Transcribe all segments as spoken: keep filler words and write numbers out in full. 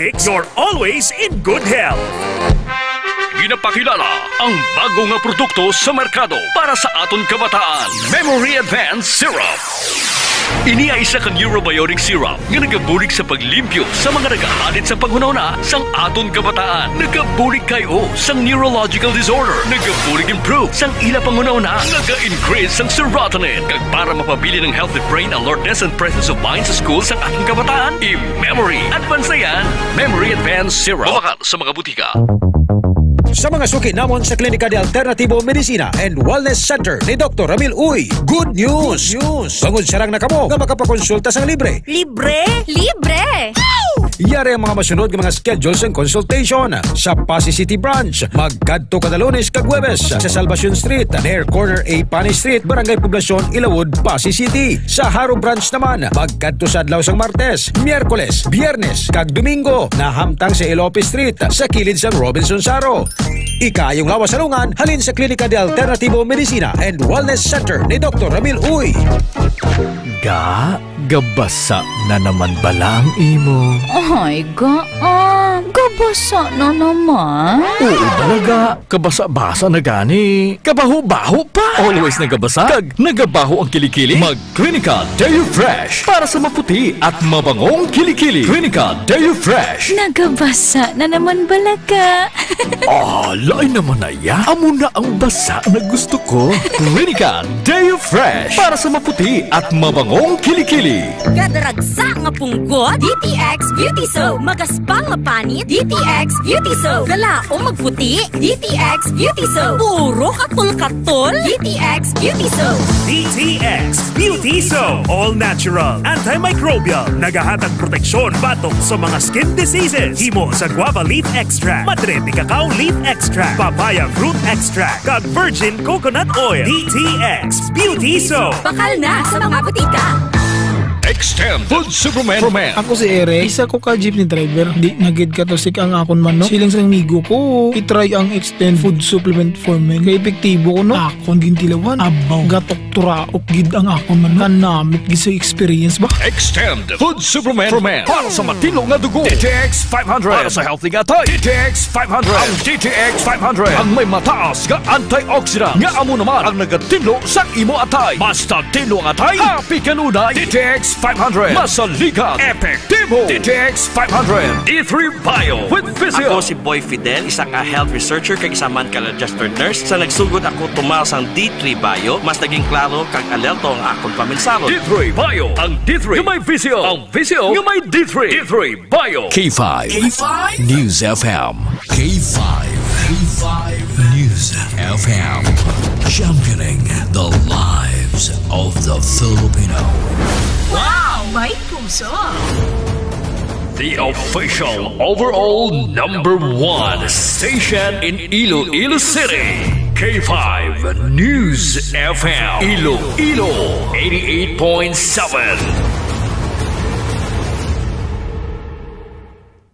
You're always in good health. Ginapakilala ang bago nga produkto sa merkado para sa aton kabataan. Memory Advance Syrup. Ini ay isa ka neurobiotic syrup nga nagabulig sa paglimpyo sa mga nagahalit sa panghunahuna sang aton kabataan. Nagabulig kay o sang neurological disorder. Nagabulig improve sang ila panghunahuna. Naga-increase sang serotonin. Kag para mapabilin ang healthy brain alertness and presence of mind sa school sang aton kabataan, i-memory. Advansayan, Memory Advance Syrup. Mabakal sa mga butika. Sa mga suki namon sa Klinika de Alternativo Medicina and Wellness Center ni Doktor Ramil Uy, good news! Good news! Bangod sarang na kamo nga makapakonsulta sang libre. Libre? Libre! Yari ang mga masunod nga mga schedule sang consultation. Sa Passi City Branch, magkadto kada Lunes kag Huwebes sa Salvacion Street, near corner A Pani Street, Barangay Poblacion, Ilawod, Passi City. Sa Jaro Branch naman, magkadto sa adlaw sang Martes, Miyerkules, Biyernes, kag Domingo, nahamtang sa Elope Street, sa kilid sang Robinson Jaro. Ikaayong lawas sa lungan, halin sa Klinika de Alternativo Medicina and Wellness Center ni Doktor Ramil Uy. Ga, gabasa na naman bala ang imo? Ay, ga, ah, gabasa na naman. Oo, bala, ga. Kabasa-basa na gani. Kabaho-baho pa. Always nagabasa. Kag nagabaho ang kilikili. Mag Clinica Deo Fresh para sa maputi at mabangong kilikili. Clinica Deo Fresh. Nagabasa na naman bala ka. Ah, lain naman na ya. Amo na ang basa na gusto ko. Clinica Deo Fresh para sa maputi at mabangong kilikili. Kadaragsa nga punggot, D T X Beauty Soap. Magaspang nga panit, D T X Beauty Soap. Galaom magputi, D T X Beauty Soap. Puro katol-katol, D T X Beauty Soap. D T X Beauty Soap. All natural, antimicrobial. Nagahatag proteksyon batok sa mga skin diseases. Himo sa guava leaf extract, madre de cacao leaf extract, papaya fruit extract, kag virgin coconut oil. D T X Beauty Soap. Bakal na sa mga butika. Extend Food Supplement for Men. Ako si Eric, isa ko ka jeepney driver. Di na gid katusik ang akon manok. Siling sa amigo ko, i-try ang Extend Food Supplement for Men. Kay epektibo ko, no? Akon gintilawan. Abaw, gatok turaok gid ang akon manok. Kanamit gid sa experience ba? Extend Food Supplement for Men. Para sa matinlo nga dugo, D T X five hundred. Para sa healthy nga atay, D T X five hundred. Ang D T X five hundred ang may mataas nga antioxidant nga amo naman ang nagatinlo sa imo atay. Basta tinlo ang atay, happy kanunay. D T X five hundred. Masaligan, epektibo. D T X five hundred. D three Bio with Physio. Ako si Boy Fidel, isa nga health researcher kag isa man ka registered nurse. Sa nagsugod ako tumal sang D three Bio, mas naging klaro kag alerto ang akon paminsaro. D three Bio, ang D three nga may Physio, ang Physio nga may D three. D three Bio. K five. K five. News F M. K five. K five News F M. Championing the lives of the Filipino. Wow! May puso! The official overall number one station in Iloilo City. K five News F M. Iloilo, eighty-eight point seven.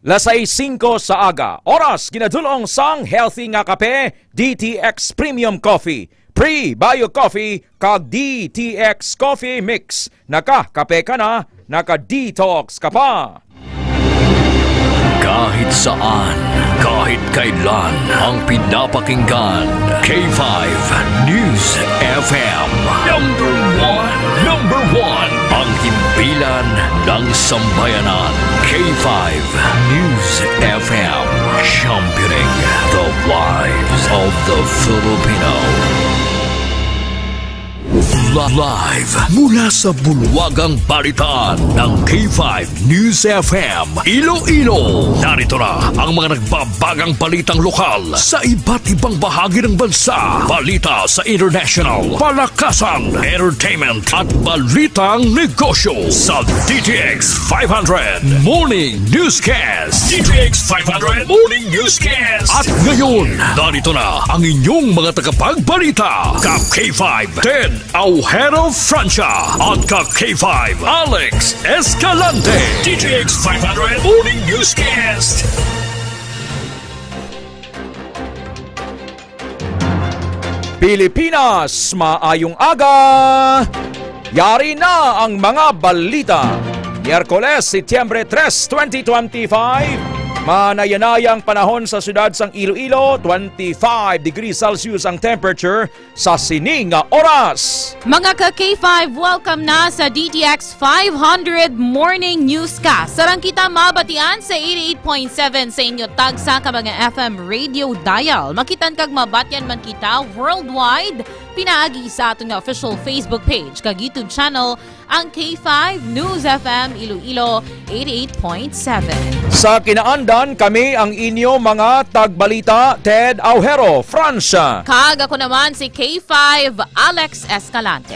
Las sais singko sa aga. Oras ginadul-ong sang healthy nga kape, D T X Premium Coffee, Pre-Bio Coffee, kag D T X Coffee Mix. Nakakape ka na, naka-detox ka pa. Kahit saan, kahit kailan, ang pinapakinggan, K five News F M. Number one, number one, ang himpilan ng sambayanan. K five News F M, championing the lives of the Filipino. Li-, live mula sa bulwagang balitaan ng K five News F M Iloilo. Narito na ang mga nagbabagang balitang lokal sa iba't ibang bahagi ng bansa. Balita sa international, palakasan, entertainment, at balitang negosyo sa D T X five hundred Morning Newscast. D T X five hundred Morning Newscast. At ngayon, narito na ang inyong mga tagapagbalita, ka K five, Ted Aujero Francia, at ka K five, Alex Escalante. D T X five hundred Morning Newscast. Pilipinas, maayong aga! Yari na ang mga balita. Miyerkules, Setyembre tres, twenty twenty-five. Manayanayang panahon sa siyudad sang Iloilo, twenty-five degrees Celsius ang temperature sa sini nga oras. Mga ka K five, welcome na sa D T X five hundred Morning Newscast. Sarang kita mabatian sa eighty-eight point seven sa inyo tagsa ka mga F M radio dial. Makitan kag mabatian man kita worldwide pinaagi sa aton nga official Facebook page kag YouTube channel, ang K five News F M Iloilo eighty-eight point seven. Sa kinaandan, kami ang inyo mga tagbalita, Ted Aujero, Francia. Kag ako naman si K five, Alex Escalante.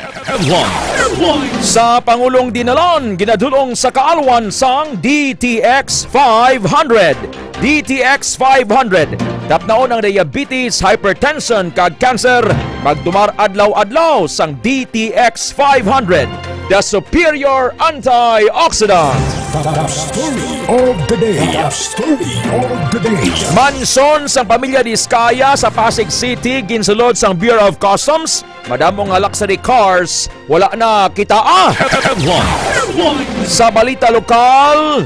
Sa Pangulong Dinalan, ginadulong sa kaalwan sang D T X five hundred. D T X five hundred. Tapnaon ang diabetes, hypertension, kag cancer. Magtumar adlaw-adlaw sang D T X five hundred, the superior antioxidant. The story of the day. The story of the day. Mansyon sang pamilya Discaya sa Pasig City ginsulod sang Bureau of Customs. Madamo nga luxury cars, wala na kitaa. Sa balita lokal,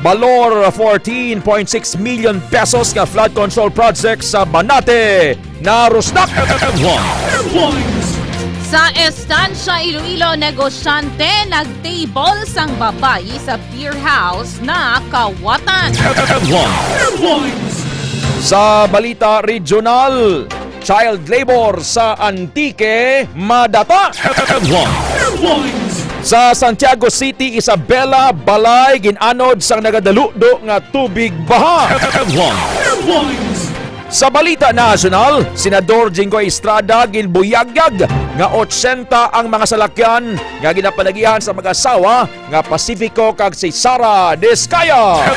balor fourteen point six million pesos nga flood control project sa Banate narusnak. Sa Estancia, Iloilo, negosyante nag-table sang babayi sa beer house na kawatan. Sa balita regional, child labor sa Antique madata. Sa Santiago City, Isabela, balay gin-anod sang nagadaludo nga tubig baha. Sa balita nasyonal, Senador Jinggoy Estrada ginbuyagyag nga otsenta ang mga salakyan nga ginapalagihan sa mag-asawa nga Pacifico kag si Sara Discaya.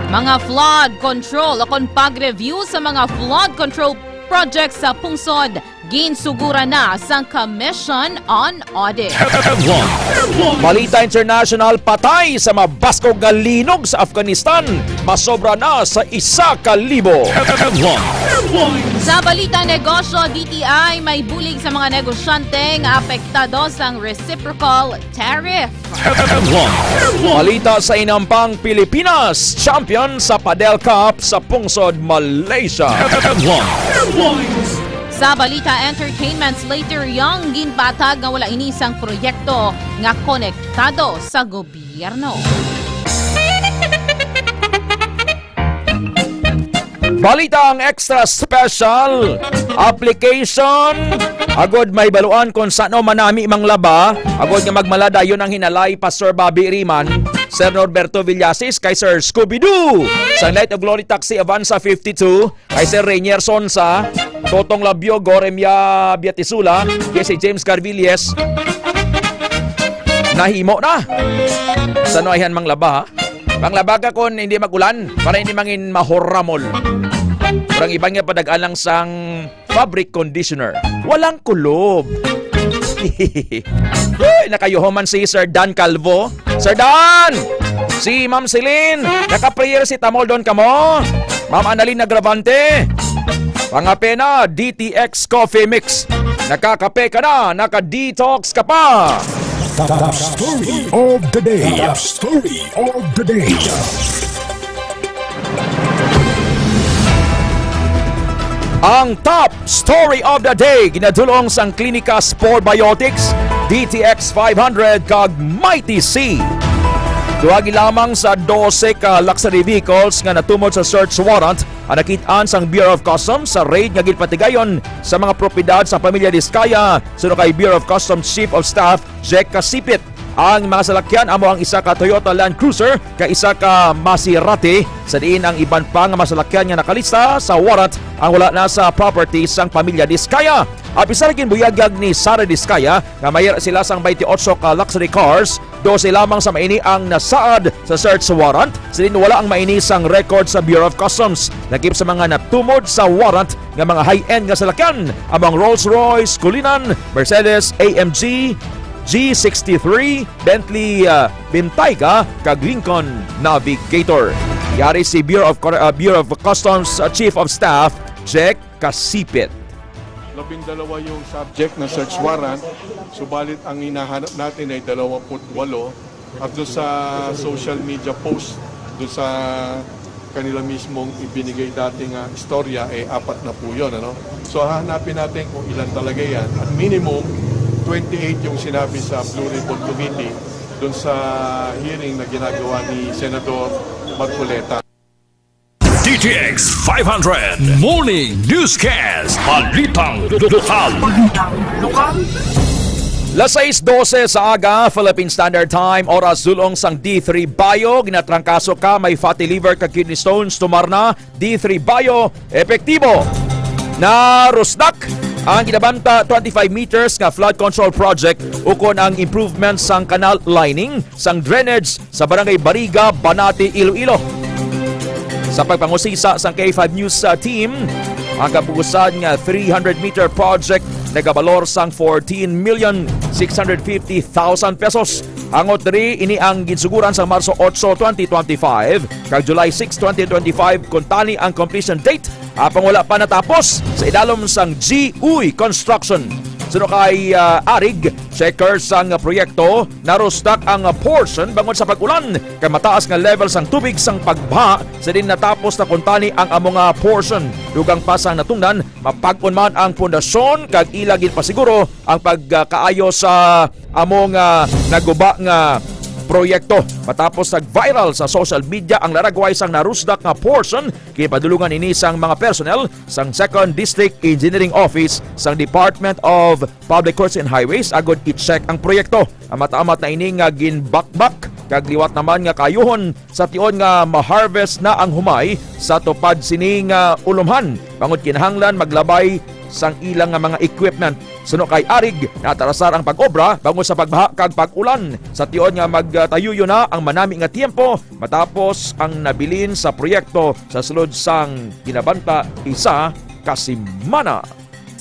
Mga flood control, akon pag-review sa mga flood control projects sa pungsod, ginsuguran na sang Commission on Audit. Balita international, patay sa mabaskog nga linog sa Afghanistan, masobra na sa isa ka libo. Sa balita negosyo, D T I may bulig sa mga negosyante nga apektado sang reciprocal tariff. Balita sa inampang, Pilipinas champion sa Padel Cup sa pungsod Malaysia. Sa balita entertainment, Slater Young ginpatag nga wala ini sang proyekto nga konektado sa gobyerno. Balita ang extra special application. Agod may baluan kung sano manami manglaba, agod nga magmala dayon ang hinalay, Pastor Bobby Riman, Sir Norberto Villasis, kay Sir Scooby-Doo, sa Night of Glory Taxi Avanza fifty-two, kay Sir Rainier Sonsa, Totong Labio, Goremia Biatisula, kay si James Carvilles, nahimo na. Sa no ayhan manglaba, ha? Manglaba ka kon hindi mag-ulan, para hindi mangin mahuramol. Urang iban nga padagan lang sang fabric conditioner. Walang kulob. Uy, nakayuho man si Sir Dan Calvo. Sir Dan! Si Ma'am Celine, naka-paracetamol doon ka mo? Ma'am Annalyn Agravante, pangape na, D T X Coffee Mix. Nakakape ka na, naka-detox ka pa. The story of the day. The story of the day. Ang top story of the day, ginadulong sang Clinicas Probiotics, D T X five hundred, kag Mighty C. Duha gid lamang sa dose ka luxury vehicles nga natumod sa search warrant ang nakit-an sang Bureau of Customs sa raid nga ginpatigayon sa mga propiedad sa pamilya Discaya, suno kay Bureau of Customs Chief of Staff Jack Casipit. Ang mga salakyan amo ang isa ka Toyota Land Cruiser, kag isa ka Maserati, sa diin ang iban pa nga mga salakyan nga nakalista sa warrant ang wala na sa property sang pamilya Discaya. Apisar ginbuyagyag ni Sara Discaya nga may-ara sila sang twenty-eight ka luxury cars, dose lamang sa maini ang nasaad sa search warrant, sa diin wala ang maini sang record sa Bureau of Customs. Lakip sa mga natumod sa warrant nga mga high-end nga salakyan, amo ang Rolls-Royce Cullinan, Mercedes A M G, G sixty-three, Bentley, ah, Bentayga, kag Lincoln Navigator. Yari si Bureau of Cor-, ah, Bureau of Customs, ah, Chief of Staff Jack Casipit. Labing dalawa yung subject na search warrant, subalit ang hinahanap natin ay dalawampu't walo. At doon sa social media post, doon sa kanila mismong ibinigay dati nga istorya, eh, apat na po yun, ano? So, hahanapin natin kung ilan talaga yan. At minimum, twenty-eight yung sinabi sa Blue Ribbon Committee doon sa hearing na ginagawa ni Senador Marcoleta. D T X five hundred Morning Newscast. Balitang lokal. Las sais dose sa aga, Philippine Standard Time, oras dulong sang D three Bayo, ginatrangkaso ka, may fatty liver ka kidney stones, tumar na, D three Bayo, epektibo. Narusdak ang ginabanta twenty-five meters nga flood control project ukon ang improvement sang canal lining sang drainage sa Barangay Bariga, Banati, Iloilo. Sa pagpangusisa sang K five News, uh, team, ang kapugusan nga three hundred meter project nagabalor sang fourteen million six hundred fifty thousand pesos. Hangot diri, ini ang ginsuguran sa Marso otso, twenty twenty-five, kag July six, twenty twenty-five, kuntani ang completion date, apang wala pa natapos sa idalom sang G U I Construction. Suno kay, ah, Arig, checker sang proyekto, narustak ang portion bangod sa pag-ulan kay mataas nga level sang tubig sang pagbaha. Sa din natapos na kuntani ang amo nga portion. Dugang pa sang natungdan, mapag-on man ang pundasyon kag ila ginpasiguro ang pagkaayo sa amo nga naguba nga proyekto. Matapos nag-viral sa social media ang laragway sang narusdak nga portion, ginpadulungan ini sang mga personnel sang Second District Engineering Office sang Department of Public Works and Highways agod i-check ang proyekto. Amat-amat na ini nga ginbakbak kag liwat naman nga kayuhon sa tion nga ma-harvest na ang humay sa tupad sini nga ulomhan, bangod kinahanglan maglabay sang ila nga mga equipment. Suno kay Arig, natarasar ang pag-obra bangod sa pagbaha kag pag-ulan. Sa tion nga magtayuyo na ang manami nga tiempo matapos ang nabilin sa proyekto sa sulod sang ginabanta isa ka semana.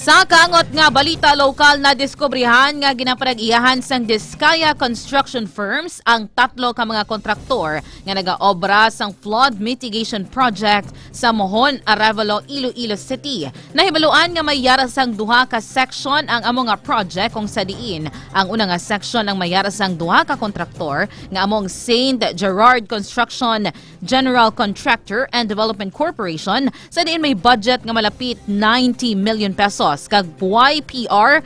Sa kaangot nga balita lokal, nadiskubrihan nga ginapanag-iyahan sang Discaya Construction Firms ang tatlo ka mga kontraktor nga nagaobra sang flood mitigation project sa Mohon, Arevalo, Iloilo City. Nahibaluan nga may yara sang duha ka section ang amo nga project, kung sa diin ang una nga section ang may yara sang duha ka kontraktor nga amo ang Saint Gerard Construction General Contractor and Development Corporation, sa diin may budget nga malapit ninety million pesos, kag Y P R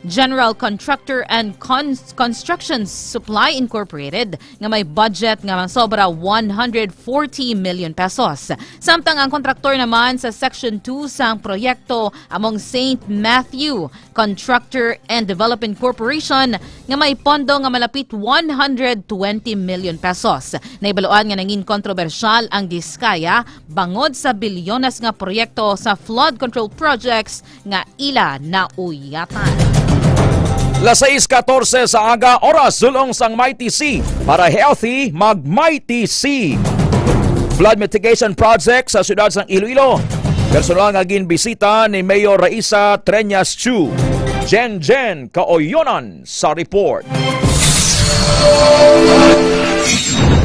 General Contractor and Cons- Construction Supply Incorporated nga may budget nga masobra one hundred forty million pesos. Samtang ang kontraktor naman sa Section two sang proyekto among Saint Matthew Construction and Development Corporation nga may pondo nga malapit one hundred twenty million pesos. Nahibaluan nga nangin kontrobersyal ang Discaya bangod sa bilyones nga proyekto sa flood control projects nga ila nauyatan. Las sais katorse sa aga, oras dulong sang Mighty C. Para healthy, mag Mighty C. Flood mitigation project sa siyudad sang Iloilo. Personal nga ginbisita ni Mayor Raisa Treñas Chu. Jen Jen Kaoyonan sa report.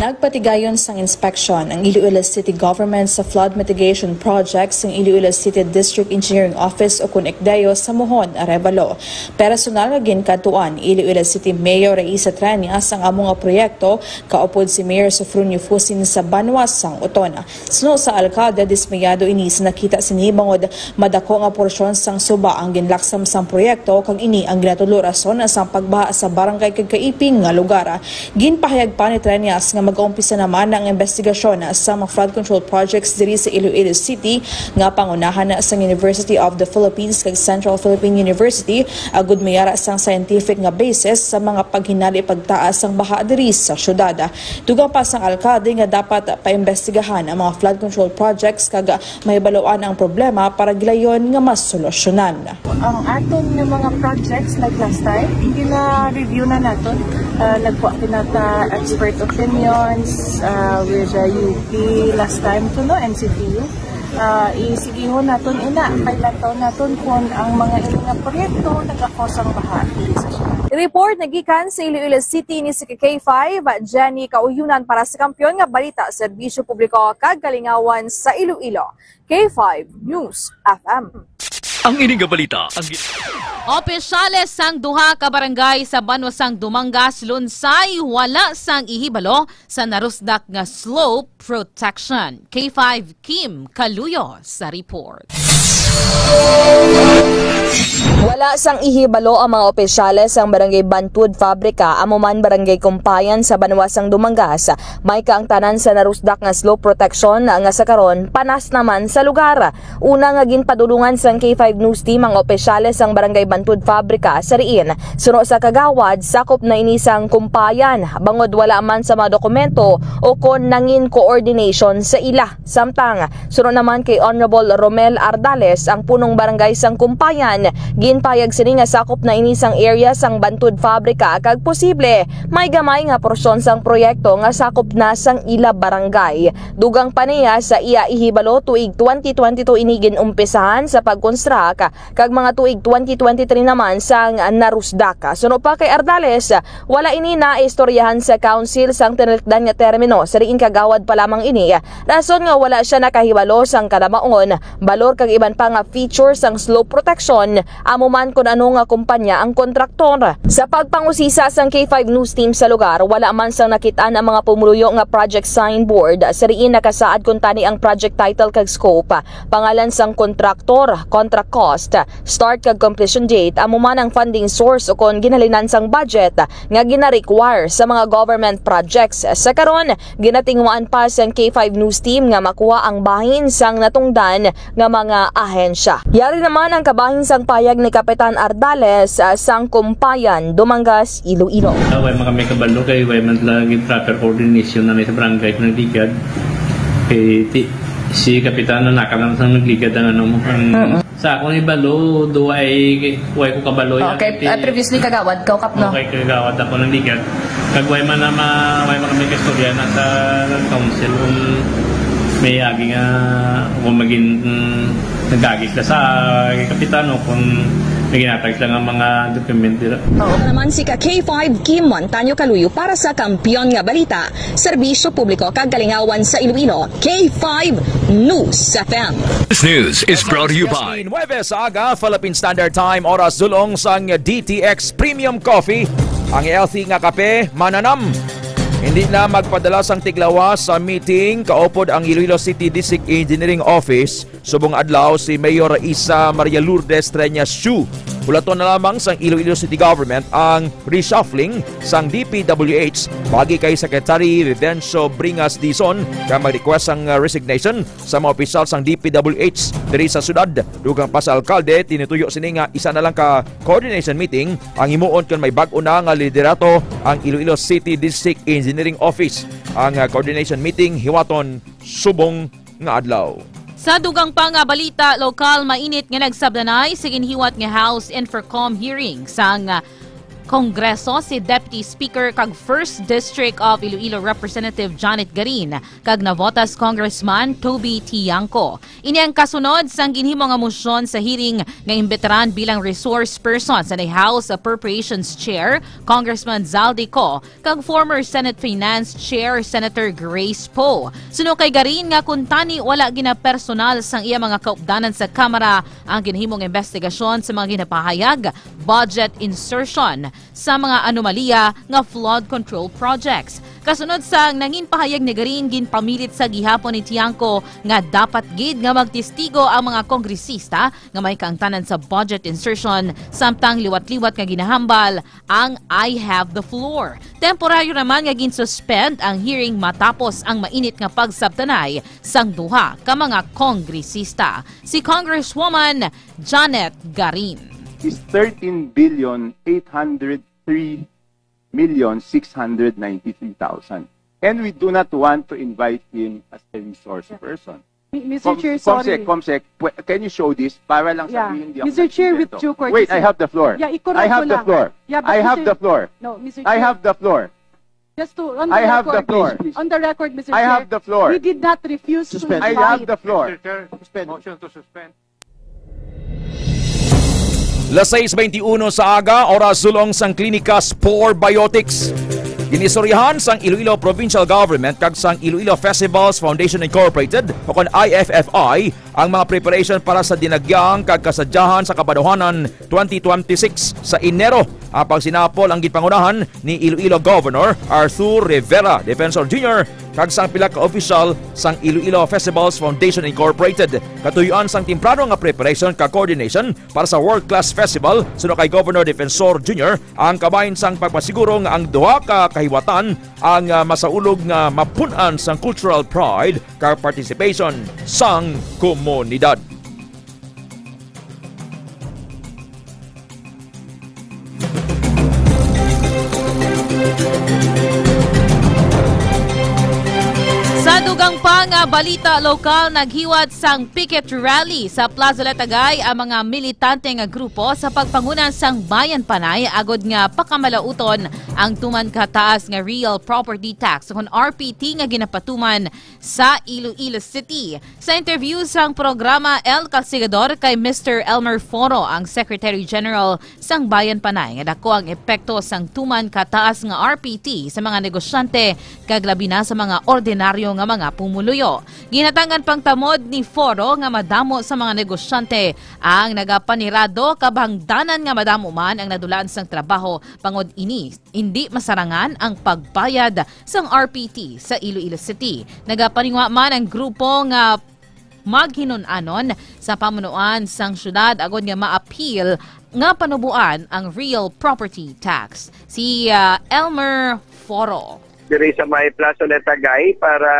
Nagpatigayon sang inspeksyon ang Iloilo City Government sa flood mitigation project sang Iloilo City District Engineering Office o kun ICDEO sa Mohon, Arevalo. Personal nga ginkadtuan ni Iloilo City Mayor Raisa Treñas ang amo nga proyekto, kaupod si Mayor Sofronio Fusin sa banwa sang Oton. Suno sa alkalde, dismayado ini sa nakita sini bangod madako nga porsyon sang suba ang ginlaksam sang proyekto, kag ini ang ginatudlo rason sang pagbaha sa barangay kag kaiping nga lugar. Ginpahayag pa ni Treñas nga mag-umpisa naman ang investigasyon sa mga flood control projects diri sa Iloilo City nga pangunahan sang University of the Philippines kag Central Philippine University, agud mayara sang scientific nga basis sa mga paghinali pagtaas sang baha diri sa syudad. Dugang pa sang alkalde nga dapat paimbestigahan ang mga flood control projects kag mahibaluan ang problema para gilayon nga masolusyonan. Ang aton nga mga projects like last time, gina-review na naton. Ah, nagkuha kita expert opinions, ah, with the U P last time to, no, N C T U. Ah, isigihon naton ina, kay lantaw naton kung ang mga ini nga proyekto nagakos ang baha diri sa syudad. Report nagikan sa Iloilo City ni si K five, Jenny Kauyunan para sa Kampiyon nga Balita, Serbisyo Publiko kag Kalingawan sa Iloilo, K five News F M. Ang ini nga balita, ang gi- Opisyales sang duha ka barangay sa banwa sang Dumangas, Lunsay, wala sang ihibalo sa narusdak nga slope protection. K five Kim Kaluyo sa report. Wala sang ihibalo ang mga opisyales sang Barangay Bantud Fabrica, amo man Barangay Kumpayan sa banwa sang Dumangas. May kaangtanan sa narusdak nga slope protection nga sa karon panas naman sa lugar. Una nga ginpadulungan sang K five News Team ang opisyales sang Barangay Bantud Fabrica sa diin, suno sa kagawad, sakop na ini sang Kumpayan, bangod wala man sa mga dokumento o kon nangin coordination sa ila. Samtang, suno naman kay Honorable Romel Ardales, ang punong barangay sang Kumpayan, ginpayag sini nga sakop na ini sang area sang Bantud Fabrica kag posible may gamay nga porsyon sang proyekto nga sakop na sang ila barangay. Dugang pa niya, sa iya ihibalo, tuig twenty twenty-two ini gin-umpisahan sa pag-construct, kag mga tuig twenty twenty-three naman sang narusdak. Suno pa kay Ardales, wala ini naistoryahan sa council sang tinalikdan nga termino, sa diin kagawad pa lamang ini, rason nga wala sia nakahibalo sang kalamaon, balor kag iban pa nga feature sang slope protection, amo man kon ano nga kumpanya ang kontraktor. Sa pagpangusisa sang K five News Team sa lugar, wala man sang nakit-an ang mga pumuluyo nga project signboard sa diin nakasaad kuntani ang project title kag scope, pangalan sang kontraktor, contract cost, start kag completion date, amo man ang funding source ukon ginhalinan sang budget nga gina-require sa mga government projects. Sa karon, ginatinguhaan pa sang K five News Team nga makuha ang bahin sang natungdan nga mga ahensya. Yari naman ang kabahin sang payag ni Kapitan Ardales, ah, sang Kumpayan, Dumangas, Iloilo. Ah, way man kami kabalo kay way man lagi proper coordination na may sa barangay kung nagligad. Kay ti-, si Kapitan na nakalang sang nagligad ang ano mo, ang Mm-mm. Sa akong ibalo, do ay, way ko kabalo yan. Okay, Ti-, ah, previously kagawad ka, Kap, no? Okay, kagawad ako ng ligat. Kag way man na ma-, way man kami kaistorya na sa council kung may agi nga, kung maging, mm, nag-agi sila sa kapitan o kung may ginatag sila nga mga dokumento. Oo. Naman si ka K five Kim Montaño Kaluyo para sa Kampiyon nga Balita, Serbisyo Publiko kag Kalingawan sa Iloilo, K five News F M. This news is brought to you by Nueve sa aga, Philippine Standard Time, oras dulong sang D T X Premium Coffee, ang healthy nga kape, mananam. Hindi na magpadala sang tiglawas sa meeting, kaupod ang Iloilo City District Engineering Office. Subong adlaw si Mayor Isa Maria Lourdes Treñas Chu. Bulaton na lamang sang Iloilo City Government ang reshuffling sang D P W H pagi kay Secretary Vivencio Bringas Dizon nga mag-request sang, uh, resignation sa mga opisyal sang D P W H diri sa syudad. Dugang pa sa alkalde, tinutuyo sini nga isa na lang ka coordination meeting ang himuon kon may bag-o na nga liderato ang Iloilo City District Engineering Office. Ang, uh, coordination meeting hiwaton subong nga adlaw. Sa dugang pa nga balita lokal, mainit nga nagsabdanay sa ginhiwat nga House Infracom hearing sang, ah, Kongreso si Deputy Speaker kag First District of Iloilo Representative Janet Garin kag Navotas Congressman Toby Tiangco. Ini ang kasunod sang ginhimo nga mosyon sa hearing nga imbitaran bilang resource person sa ni House Appropriations Chair, Congressman Zaldy Co, kag former Senate Finance Chair Senator Grace Poe. Suno kay Garin nga kuntani wala ginapersonal sang iya mga kaupdanan sa Kamara ang ginahimong investigasyon sa mga ginapahayag budget insertion sa mga anomalya nga flood control projects. Kasunod sang nangin pahayag ni Garin, ginpamilit sa gihapon ni Tiangco nga dapat gid nga magtestigo ang mga kongresista nga may kaangtanan sa budget insertion, samtang liwat-liwat nga ginahambal ang I Have the Floor. Temporaryo naman nga gin-suspend ang hearing matapos ang mainit nga pagsabtanay sang duha ka mga kongresista. Si Congresswoman Janet Garin. Is thirteen billion eight hundred three million six hundred ninety-three thousand. And we do not want to invite him as a resource person. Mi-, Mister Com-, Chair, Comsec, sorry. Comsec, pwe-, can you show this? Para lang Yeah. sabihin, di ako Mister Chair, with nagsimbento. due courtesy. Wait, I have the floor. Yeah, i-correct I have ko the lang. floor. Yeah, but I have Mister the floor. Yeah, but I have Mister the floor. Just to, on the I have the record, floor. please, please. On the record, Mister I Chair, have the floor. we did not refuse to Suspend. I have invite. the floor. Mister Chair, suspend. Motion to suspend. Las sais beintiuno sa aga, oras dulong sang Klinika Spore Biotics. Ginistoryahan sang Iloilo Provincial Government kag sang Iloilo Festivals Foundation Incorporated, o kon I F F I, ang mga preparation para sa dinagyang kag kasadyahan sa kabanuhanan twenty twenty-six sa Enero. Ang pagsinapol ang gipangunahan ni Iloilo Governor Arthur Rivera Defensor Junior kag sang pila ka opisyal sang Iloilo Festivals Foundation Incorporated. Katuyoan sang temprano nga preparation kag coordination para sa world-class festival, suno kay Governor Defensor Junior, ang kabahin sang pagpasiguro nga ang duha ka kahiwatan ang, ah, masaulog nga mapun-an sang cultural pride kag participation sang komunidad. Sa dugang pa nga balita lokal, naghiwat sang picket rally sa Plaza Latagay ang mga militante nga grupo sa pagpanguna sang Bayan Panay agod nga pakamalauton ang tuman ka taas nga real property tax, kon R P T, nga ginapatuman sa Iloilo City. Sa interview sang programa El Calsigador kay Mister Elmer Foro, ang Secretary General sang Bayan Panay, nga dako ang epekto sang tuman ka taas nga R P T sa mga negosyante kag labi na sa mga ordinaryo nga mga pumuluyo. Ginatangan pang tamod ni Foro nga madamo sa mga negosyante ang nagapanirado, kabangdanan nga madamo man ang nadulaan sang trabaho. Bangod ini, indi masarangan ang pagbayad sang R P T sa Iloilo City. Nagapaningwa man ang grupo nga maghinun-anon sa pamunuan sang syudad agod nga maapil nga panuboan ang real property tax. Si, ah, Elmer Foro. Diri sa may Plaza Letagay para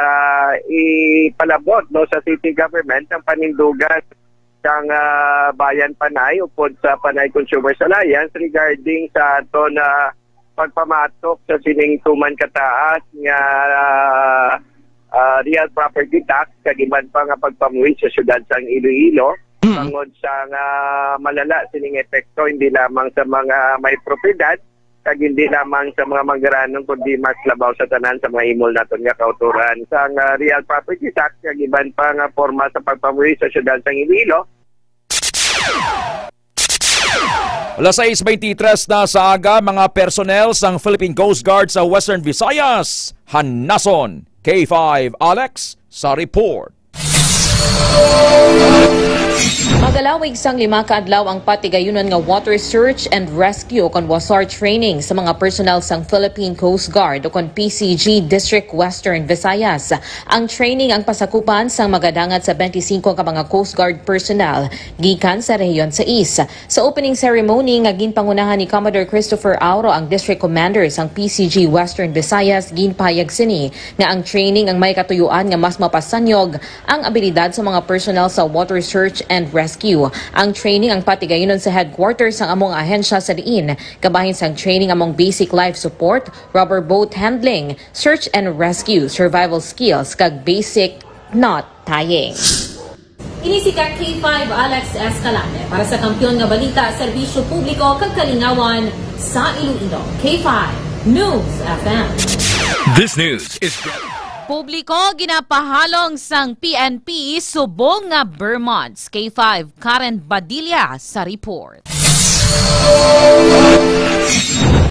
ipalabot, no, sa city government ang panindugan sang, ah, Bayan Panay upod sa Panay Consumers Alliance regarding sa aton, ah, pagpamatok sa sining tuman kataas nga, ah, real property tax kag iban pa nga pagpamuhi sa siyudad sang Iloilo. Mm. Tungod sa nga malala sining epekto hindi lamang sa mga may propiedad kag hindi lamang sa mga manggaranon, kundi mas labaw sa tanan sa mga himol naton nga kautoran sang, ah, real property tax kag iban pa nga porma sa pagpamuhi sa siyudad sang Iloilo. Alas sais veintitrés na sa aga, mga personnel sang Philippine Coast Guard sa Western Visayas hanason. K five Alex sa report. Magalawig sang lima ka adlaw ang patigayunon nga water search and rescue kon wasar training sa mga personnel sang Philippine Coast Guard o kon P C G District Western Visayas. Ang training ang pasakupan sang magadangat sa twenty-five ka mga Coast Guard personnel gikan sa Rehiyon sais. Sa opening ceremony nga ginpangunahan ni Commodore Christopher Auro, ang District Commander sang P C G Western Visayas, ginpahayag sini nga ang training ang may katuyuan nga mas mapasanyog ang abilidad sa mga personnel sa water search and rescue. Ang training ang patigayunon sa headquarters sang amo nga ahensya sa diin kabahin sang training among basic life support, rubber boat handling, search and rescue, survival skills, kag basic knot tying. Ini si ka K five Alex Escalante para sa Kampiyon nga Balita, Serbisyo Publiko, kag Kalingawan sa Iloilo. K five News F M. This news is brought Publiko, ginapahalong sang P N P subong nga Ber months. K five Karen Badilla sa report.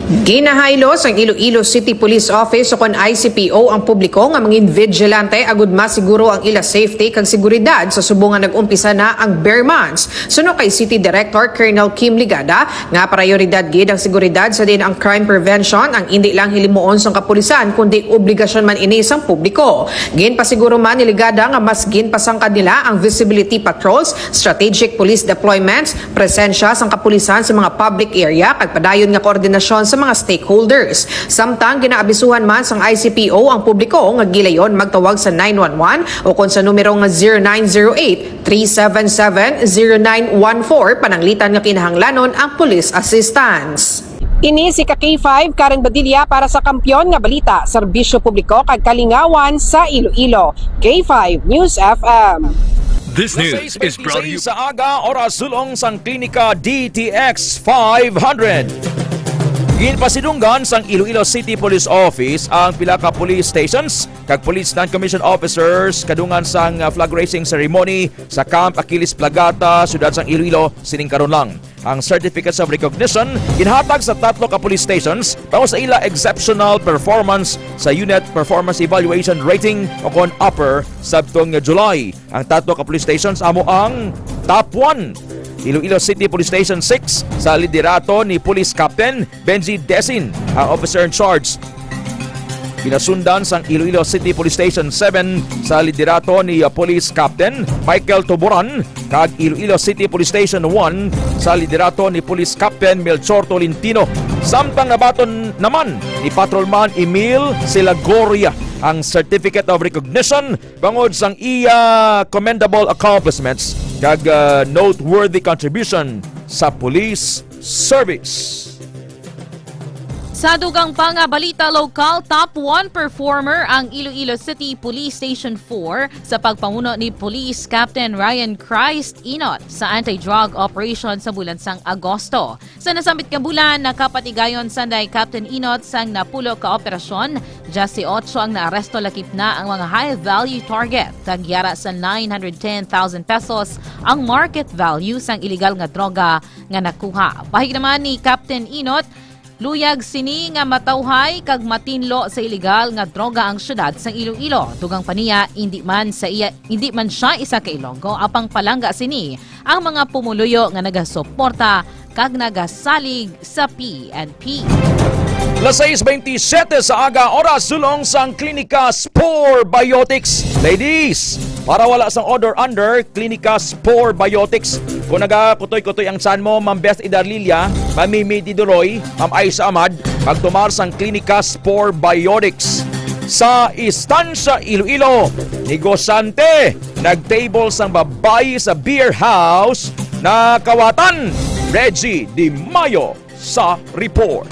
Ginahaylo sang Iloilo City Police Office o kon I C P O ang publiko nga mangin vigilante agud masiguro ang ila safety kag seguridad sa subong nga nag-umpisa na ang Ber months. Suno kay City Director Colonel Kim Ligada, nga prayoridad gid ang seguridad sa diin ang crime prevention ang indi lang hilimuon sang kapulisan, kundi obligasyon man ini sang publiko. Ginpasiguro man ni Ligada nga mas ginpasangkad nila ang visibility patrols, strategic police deployments, presensya sang kapulisan sa mga public area, kag padayon nga koordinasyon sa mga stakeholders. Samtang ginaabisuhan man sang I C P O ang publiko nga gilayon magtawag sa nine one one o kon sa numero nga zero nine zero eight, three seven seven, zero nine one four, pananglitan nga kinahanglanon ang police assistance. Ini si ka K five Karen Badilla para sa Kampiyon nga Balita, Serbisyo Publiko kag Kalingawan sa Iloilo, K five News F M. This news is brought to you sa aga, oras sulong sang Klinika D T X five hundred. Ginpasidunggan sang Iloilo City Police Office ang pila ka police stations kag police non-commissioned officers kadungan sang, ah, flag raising ceremony sa Camp Achilles Plagata, siyudad sang Iloilo, sining karon lang. Ang certificates of recognition ginhatag sa tatlo ka police stations tungod sa ila exceptional performance sa Unit Performance Evaluation Rating o kon upper sadtong July. Ang tatlo ka police stations amo ang top one, Iloilo City Police Station six, sa liderato ni Police Captain Benji Desin, ang officer in charge. Pinasundan sang Iloilo City Police Station seven sa liderato ni, uh, Police Captain Michael Tuburan, kag Iloilo City Police Station one sa liderato ni Police Captain Melchor Tolentino. Samtang nabaton naman ni Patrolman Emil Silagoria ang Certificate of Recognition bangod sang iya commendable accomplishments kag, uh, noteworthy contribution sa police service. Sa dugang pa nga balita lokal, top one performer ang Iloilo City Police Station four sa pagpamuno ni Police Captain Ryan Christ Inot sa anti-drug operation sa bulan sang Agosto. Sa nasambit nga bulan, nakapatigayon sanday Captain Inot sang napulo ka operasyon, diyes y ocho ang naaresto, lakip na ang mga high-value target, kag yara sa nine hundred ten thousand pesos ang market value sang iligal nga droga nga nakuha. Bahig naman ni Captain Inot, luyag sini nga matawhay kag matinlo sa iligal nga droga ang siyudad sang Iloilo. Dugang pa niya, indi man sa iya, indi man siya isa ka Ilonggo, apang palangga sini ang mga pumuluyo nga nagasuporta kag nagasalig sa P N P. Las sais bentisiete sa aga, oras sulong sang Klinika Spore Biotics. Ladies, para wala sang odor under, Klinika Spore Biotics. Kung nagakutoy-kutoy ang tiyan mo, Ma'am Beth Idarlilia, Ma'am Mimi Didoroy, Ma'am Aisha Ahmad, magtumar sang Klinika Spore Biotics. Sa Estancia Iloilo, negosyante nag-table sang babayi sa beer house, nakawatan. Reggie Di Mayo sa report.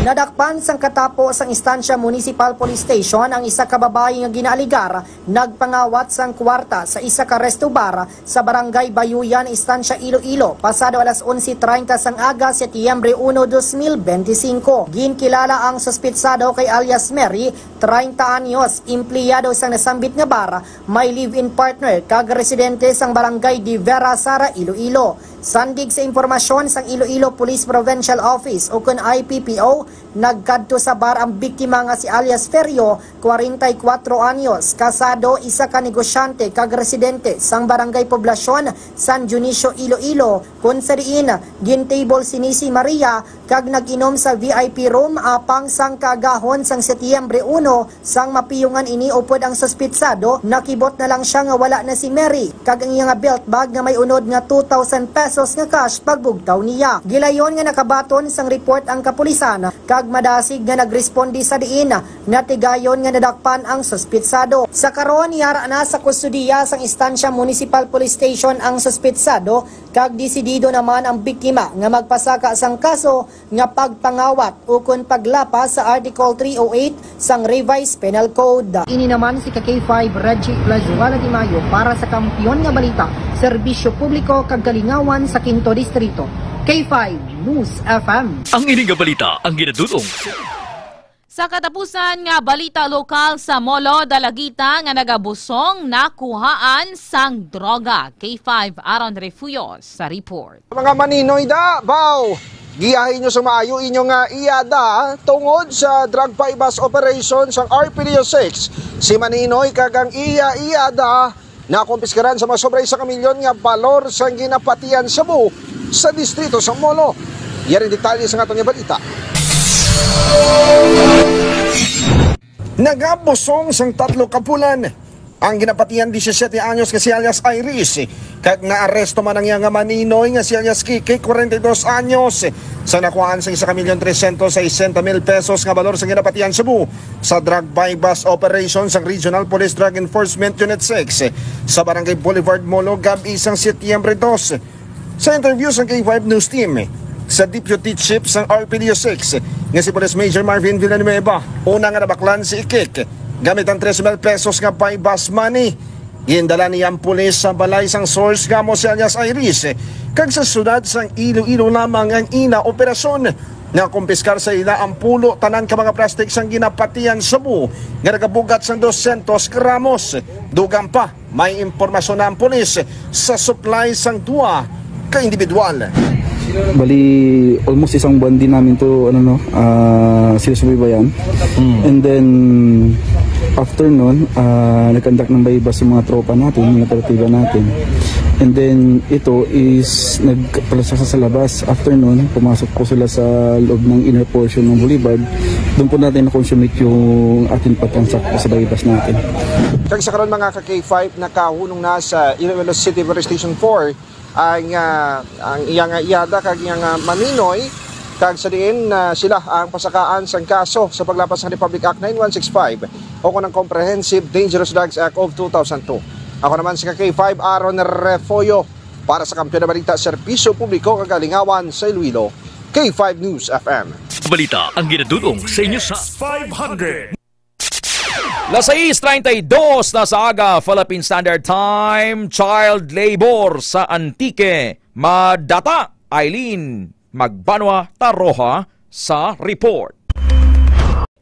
Nadakpan sang katapo sang Estancia Municipal Police Station ang isa ka babayi nga ginaaligar nagpangawat sang kwarta sa isa ka resto bar sa Barangay Bayuyan, Estancia, Iloilo, pasado alas onse treinta sang aga, Setyembre uno, dos mil bentisiku. Ginkilala ang suspitsado kay alias Mary, treinta anyos, empleyado sang nasambit nga bar, may live-in partner kag residente sang Barangay de Vera, Sara, Iloilo. Sandig sa impormasyon sang Iloilo Police Provincial Office, ukon I P P O, nagkadto sa bar ang biktima nga si alias Ferrio, kwarenta y kuwatro anyos, kasado, isa ka negosyante kag residente sang Barangay Poblacion, San Dionisio, Iloilo, kon sa diin gin-table sini si Maria kag nag-inom sa V I P room, apang sang kaagahon sang Setyembre uno, sang mapiyungan ini upod ang suspitsado, nakibot na lang sia nga wala na si Mary kag ang iya nga belt bag nga may unod nga two thousand pesos nga cash pagbugtaw niya. Gilayon nga nakabaton sang report ang kapulisan kag madasig nga nagresponde, sa diin natigayon nga nadakpan ang suspitsado. Sa karon, yara na sa kustodiya sang Estancia Municipal Police Station ang suspitsado kag desidido naman ang biktima nga magpasaka sang kaso nga pagpangawat ukon paglapas sa Article three oh eight sang Revised Penal Code. Ini naman si ka K five Reggie Plazuela Di Mayo para sa Kampiyon nga Balita, Serbisyo Publiko kag Kalingawan sa Quinto Distrito. K five News F M. Ang ini nga balita ang ginadul-ong. Sa katapusan nga balita lokal, sa Molo, Dalagita nga nagabusong nakuhaan sang droga. K five Aaron Refuyos sa report. Mga maninoy, da, baw, giyahi inyo sa maayo inyo nga iyada tungod sa drug buy-bust operation sang R P D O six. Si Maninoy kag ang iya iyada nakumpiskaran sa mga sobra isa ka milyon nga balor sang ginapatian shabu sa distrito sa Molo. Yari ang detalye sa aton nga balita. Nagabusong sang tatlo ka bulan ang ginapatian disisiete anyos nga si alias Iris, kag naaresto man ang iya nga maninoy nga si alias Kiki, kwarenta y dos anyos, sa nakuhaan sa isa ka milyon tresyentos sesenta mil pesos nga balor sa ginapatian shabu sa drug buy-bust operation sang Regional Police Drug Enforcement Unit six sa Barangay Boulevard, Molo, gab-i sang Setyembre dos. Sa interview sang K five News Team sa Deputy Chief sang R P D O six nga si Police Major Marvin Villanueva, una nga nabaklan si Ikik gamit ang tres mil pesos nga buy-bust money. Gindala niya ang pulis sa balay sang source nga amo si alias Iris, kag sa siyudad sang Iloilo lamang ang ina operasyon. Nakumpiskar sa ila ang pulo tanan ka mga plastic sang ginapatian shabu nga nagabugat sang dosyentos gramos. Dugang pa, may impormasyon na ang pulis sa supply sang duha ka individual. Bali, almost isang buwan din namin to, ano, no, ah, sinusubaybayan. And then, after nun, ah, nag-conduct ng buy-bust sa mga tropa natin, mga katiba natin. And then, ito is nagpalasa sa labas. After nun, pumasok po sila sa loob ng inner portion ng Boulevard. Doon po natin na-consummate yung ating pagtransact sa buy-bust natin. Kag sa karon, mga ka-K five, nakahunong na sa Iloilo City Police Station four ang, ah, ang iyang iyada kag iyang, ah, maninoy, kag sa diin, ah, sila ang pasakaan sang kaso sa paglapas sa Republic Act nine one six five o kon ang Comprehensive Dangerous Drugs Act of two thousand two. Ako naman si ka-K five Aaron Refollo para sa Kampiyon na Balita, Serbisyo Publiko kag Kalingawan sa Iloilo, K five News F M. Balita ang ginadudong sa inyo sa five hundred. Las sais treinta y dos na sa aga, Philippine Standard Time. Child labor sa Antique. Madata, Eileen Magbanwa Taroha sa report.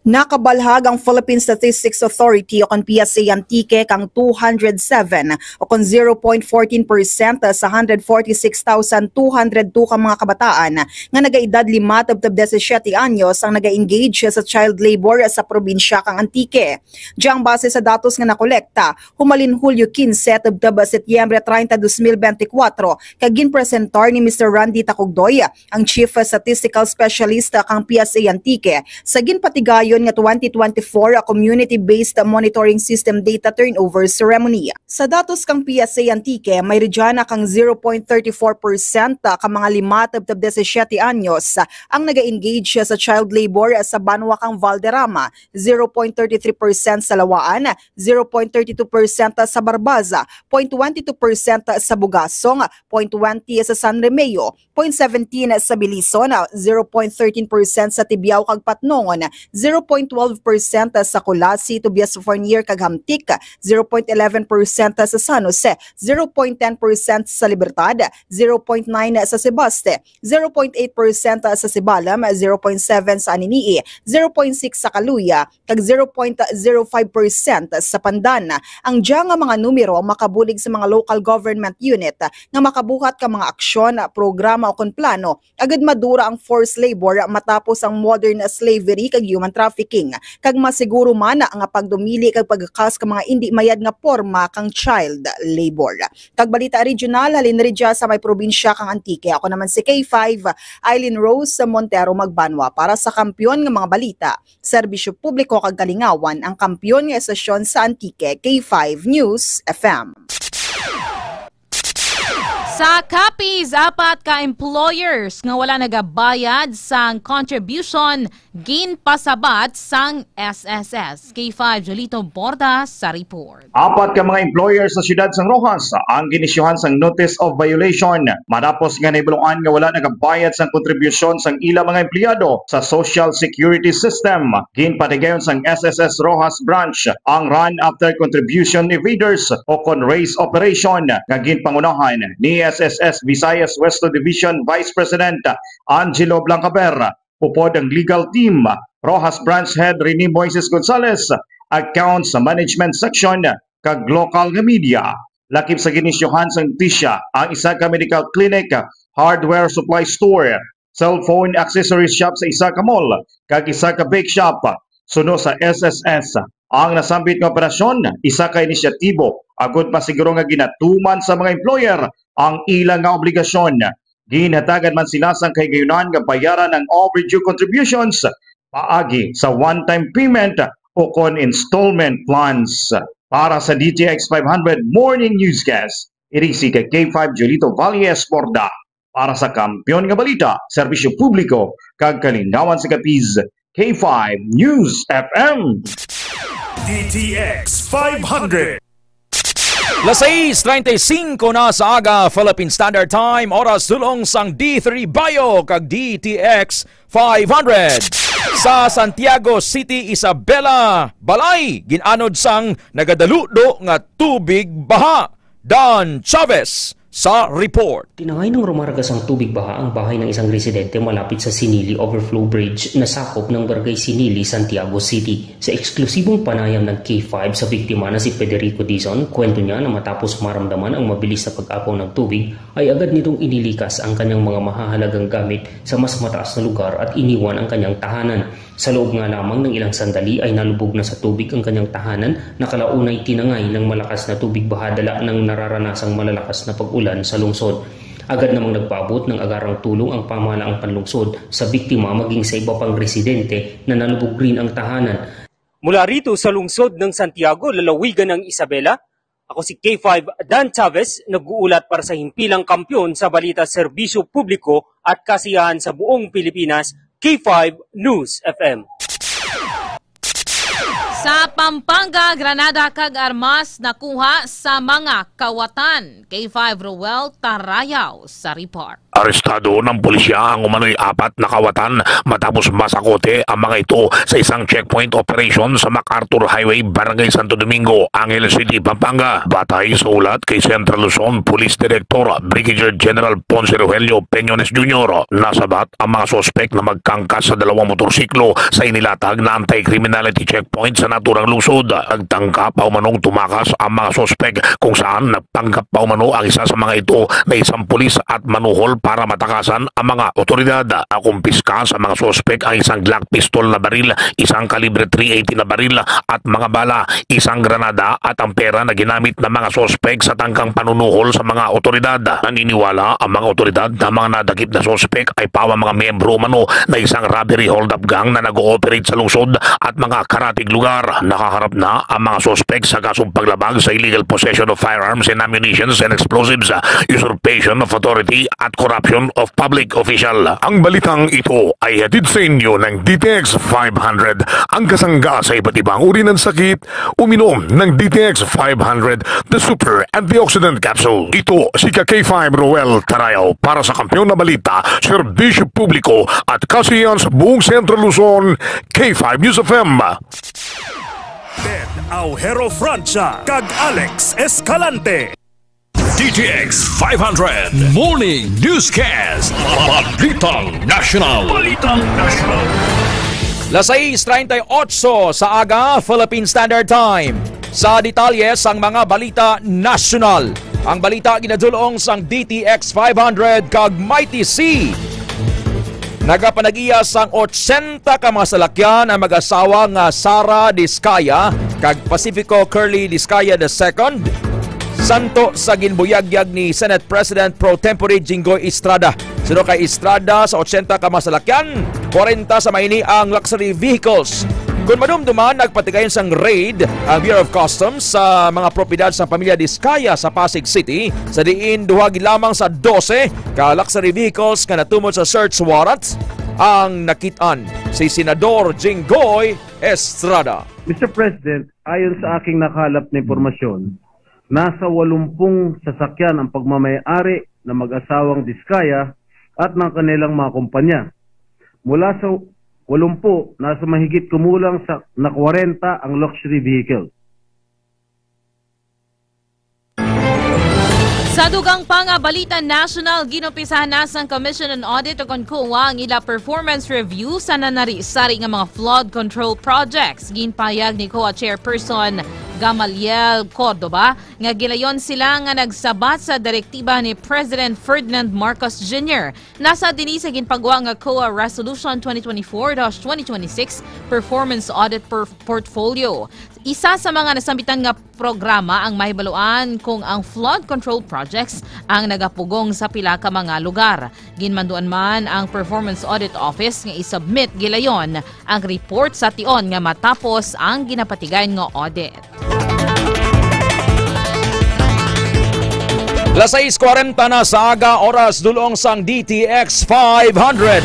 Nakabalhag ang Philippine Statistics Authority o kon P S A Antique kang two hundred seven o kon zero point fourteen percent sa one hundred forty-six thousand two hundred two ka mga kabataan nga nagaedad lima tubtob disisiete anyos ang naga-engage sa child labor sa probinsya kang Antique. Diyang base sa datos nga nakolekta, humalin Hulyo quince tubtob Setyembre treinta, dos mil bente kuwatro, kag ginpresentar ni Mister Randy Tacugdoy, ang Chief Statistical Specialist kang P S A Antique, sa ginpatigayon nga twenty twenty-four Community-Based Monitoring System Data Turnover Ceremony. Sa datos kang P S A Antique, may rejana kang zero point thirty-four percent ka mga lima tubtob disisiete anyos ang naga-engage sa child labor sa banwa kang Valderrama, zero point thirty-three percent sa Lawaan, zero point thirty-two percent sa Barbaza, zero point twenty-two percent sa Bugasong, zero point twenty sa San Remeo, zero point seventeen sa Belison, zero point thirteen percent sa Tibiao kag Patnongon, zero point twelve percent sa Culasi, Tobias Fornier kag Hamtic, zero point eleven percent sa San Jose, zero point ten percent sa Libertad, zero point nine sa Sebaste, zero point eight percent sa Sibalom, zero point seven sa Anini-y, zero point six sa Caluya, kag zero point zero five percent sa Pandan. Ang dya nga mga numero makabulig sa mga local government unit nga makabuhat ka mga aksyon, programa o kon plano agud madura ang forced labor matapos ang modern slavery kag human trafficking, kag masiguro man nga pagdumili kag pagkas ka mga indi mayad nga porma kang child labor. Kag balita regional, halin ridya sa may probinsya kang Antique. Ako naman si K five, Eileen Rose Montero Magbanwa para sa Kampiyon nga mga Balita, Serbisyo Publiko kag Kalingawan, ang kampiyon nga estasyon sa Antique, K five News F M. Sa Capiz, apat ka employers nga wala nagabayad sang contribution ginpasabat sang S S S. K five Jolito Borda sa report. Apat ka mga employer sa siyudad sang Roxas ang ginisyuhan sang notice of violation matapos nga nahibaluan nga wala nagabayad sang kontribusyon sang ila mga empleyado sa Social Security System. Ginpatigayon sang S S S Roxas Branch ang Run After Contribution Evaders o kon RACE operation nga ginpangunahan ni S S S Visayas West Division Vice President Angelo Blancaber, upod ang legal team, Roxas Branch Head Rene Moises Gonzalez, Accounts Management Section, kag lokal nga media. Lakip sa ginisyuhan sang notisya ang isa ka medical clinic, hardware supply store, cellphone accessories shop sa isa ka mall, kag isa ka bake shop. Suno sa S S S, ang nasambit nga operasyon isa ka inisyatibo agud masiguro nga ginatuman sa mga employer ang ila nga obligasyon. Ginhatagan man sila sang kahigayunan nga bayaran ang overdue contributions paagi sa one-time payment o kon installment plans. Para sa D T X five hundred Morning Newscast, iri si K five Jolito Valles Borda. Para sa Kampiyon nga Balita, Serbisyo Publiko, kag Kalingawan sa Capiz, K five News F M. D T X five hundred. Las sais treinta y cinco na sa aga, Philippine Standard Time, oras dulong sang D three Bio kag D T X five hundred. Sa Santiago City, Isabela, balay, ginanod sang nagadaludo nga tubig baha. Dan Chavez sa report. Tinangay ng rumargas ang tubig baha ang bahay ng isang residente malapit sa Sinili Overflow Bridge na sakop ng Barangay Sinili, Santiago City. Sa eksklusibong panayam ng K five sa biktima na si Federico Dizon, kwento niya na matapos maramdaman ang mabilis na pag-apaw ng tubig, ay agad nitong inilikas ang kanyang mga mahahalagang gamit sa mas mataas na lugar at iniwan ang kanyang tahanan. Sa loob nga lamang ng ilang sandali ay nalubog na sa tubig ang kanyang tahanan na kalaunay tinangay ng malakas na tubig baha dala ng nararanasang malalakas na pag-ulan sa lungsod. Agad namang nagpaabot ng agarang tulong ang pamahalaang panlungsod sa biktima, maging sa iba pang residente na nalubog rin ang tahanan. Mula rito sa lungsod ng Santiago, lalawigan ng Isabela, ako si K five Dan Chavez, nag-uulat para sa himpilang kampiyon sa balita, serbisyo publiko at kasiyahan sa buong Pilipinas, K five News F M. Sa Pampanga, granada kag armas nakuha sa mga kawatan. K five Roel Tarayaw sa report. Arestado ng pulisya ang umano'y apat na kawatan matapos masakote ang mga ito sa isang checkpoint operation sa MacArthur Highway, Barangay Santo Domingo, Angeles City, Pampanga. Batay sa ulat kay Central Luzon Police Director Brigadier General Ponce Rogelio Peñones Junior, nasabat ang mga suspek na magkangkas sa dalawang motorsiklo sa inilatag na anti-criminality checkpoint sa naturang lungsod. Nagtangka pa umanong tumakas ang mga suspek, kung saan nagpanggap pa umano ang isa sa mga ito na isang pulis at manuhol para matakasan ang mga otoridad. Nakumpiska sa mga suspek ang isang Glock pistol na baril, isang kalibre three eighty na baril at mga bala, isang granada at ang pera na ginamit ng mga suspek sa tangkang panunuhol sa mga otoridad. Naniniwala ang mga otoridad na mga nadakip na suspek ay pawa mga miyembro umano na isang robbery hold-up gang na nag-ooperate sa lungsod at mga karatig lugar. Nakaharap na ang mga suspek sa kasong paglabag sa illegal possession of firearms and ammunitions and explosives, usurpation of authority at corruption of public official. Ang balitang ito ay hatid sa inyo ng D T X five hundred, ang kasangga sa iba't ibang uri ng sakit. Uminom ng D T X five hundred, the super antioxidant capsule. Ito si ka K five Roel Tarayaw para sa Kampiyon na Balita, Serbisyo Publiko at Kasiyahan sa buong Central Luzon, K five News F M. Ted Aujero Francia kag Alex Escalante. D T X five hundred Morning Newscast. Balitang National. Balitang National. Las sais treinta y ocho sa aga, Philippine Standard Time. Sa detalye sang mga balita nasyonal, ang balita ginadulong sang D T X five hundred kag Mighty C. Nagapanag-iya sang otsenta ka mga salakyan ang mag-asawa nga Sara Discaya kag Pacifico Curly Discaya the second, santo sa ginbuyagyag ni Senate President Pro Tempore Jinggoy Estrada. Suno kay Estrada, sa otsenta ka mga salakyan, kwarenta sa maini ang luxury vehicles. Kon madumduman, nagpatigayon sang raid ang Bureau of Customs sa mga propiedad sa pamilya Discaya sa Pasig City, sa diin duha gid lamang sa dose ka luxury vehicles nga natumod sa search warrant ang nakit-an si Senador Jinggoy Estrada. Mister President, ayon sa aking nakalap na impormasyon, nasa walumpung sasakyan ang pagmamayari ng mag-asawang Discaya at ng kanilang mga kumpanya. Mula sa walumpu, nasa mahigit kumulang sa na kwarenta ang luxury vehicle. Sa dugang pa nga balita national, ginumpisahan na sang Commission on Audit o kon COA ang ila performance review sa nanari-sari nga mga flood control projects. Ginpahayag ni COA Chairperson Gamaliel Cordova nga gilayon sila nga nagsabat sa direktiba ni President Ferdinand Marcos Junior. Nasa dinhi sa ginpagwa nga COA Resolution twenty twenty-four dash twenty twenty-six Performance Audit per-, Portfolio. Isa sa mga nasambitan nga programa ang mahibaluan kung ang flood control projects ang nagapugong sa pila ka mga lugar. Ginmanduan man ang Performance Audit Office nga i-submit gilayon ang report sa tion nga matapos ang ginapatigayon nga audit. Las sais kwarenta na sa aga, oras dulong sang D T X five hundred.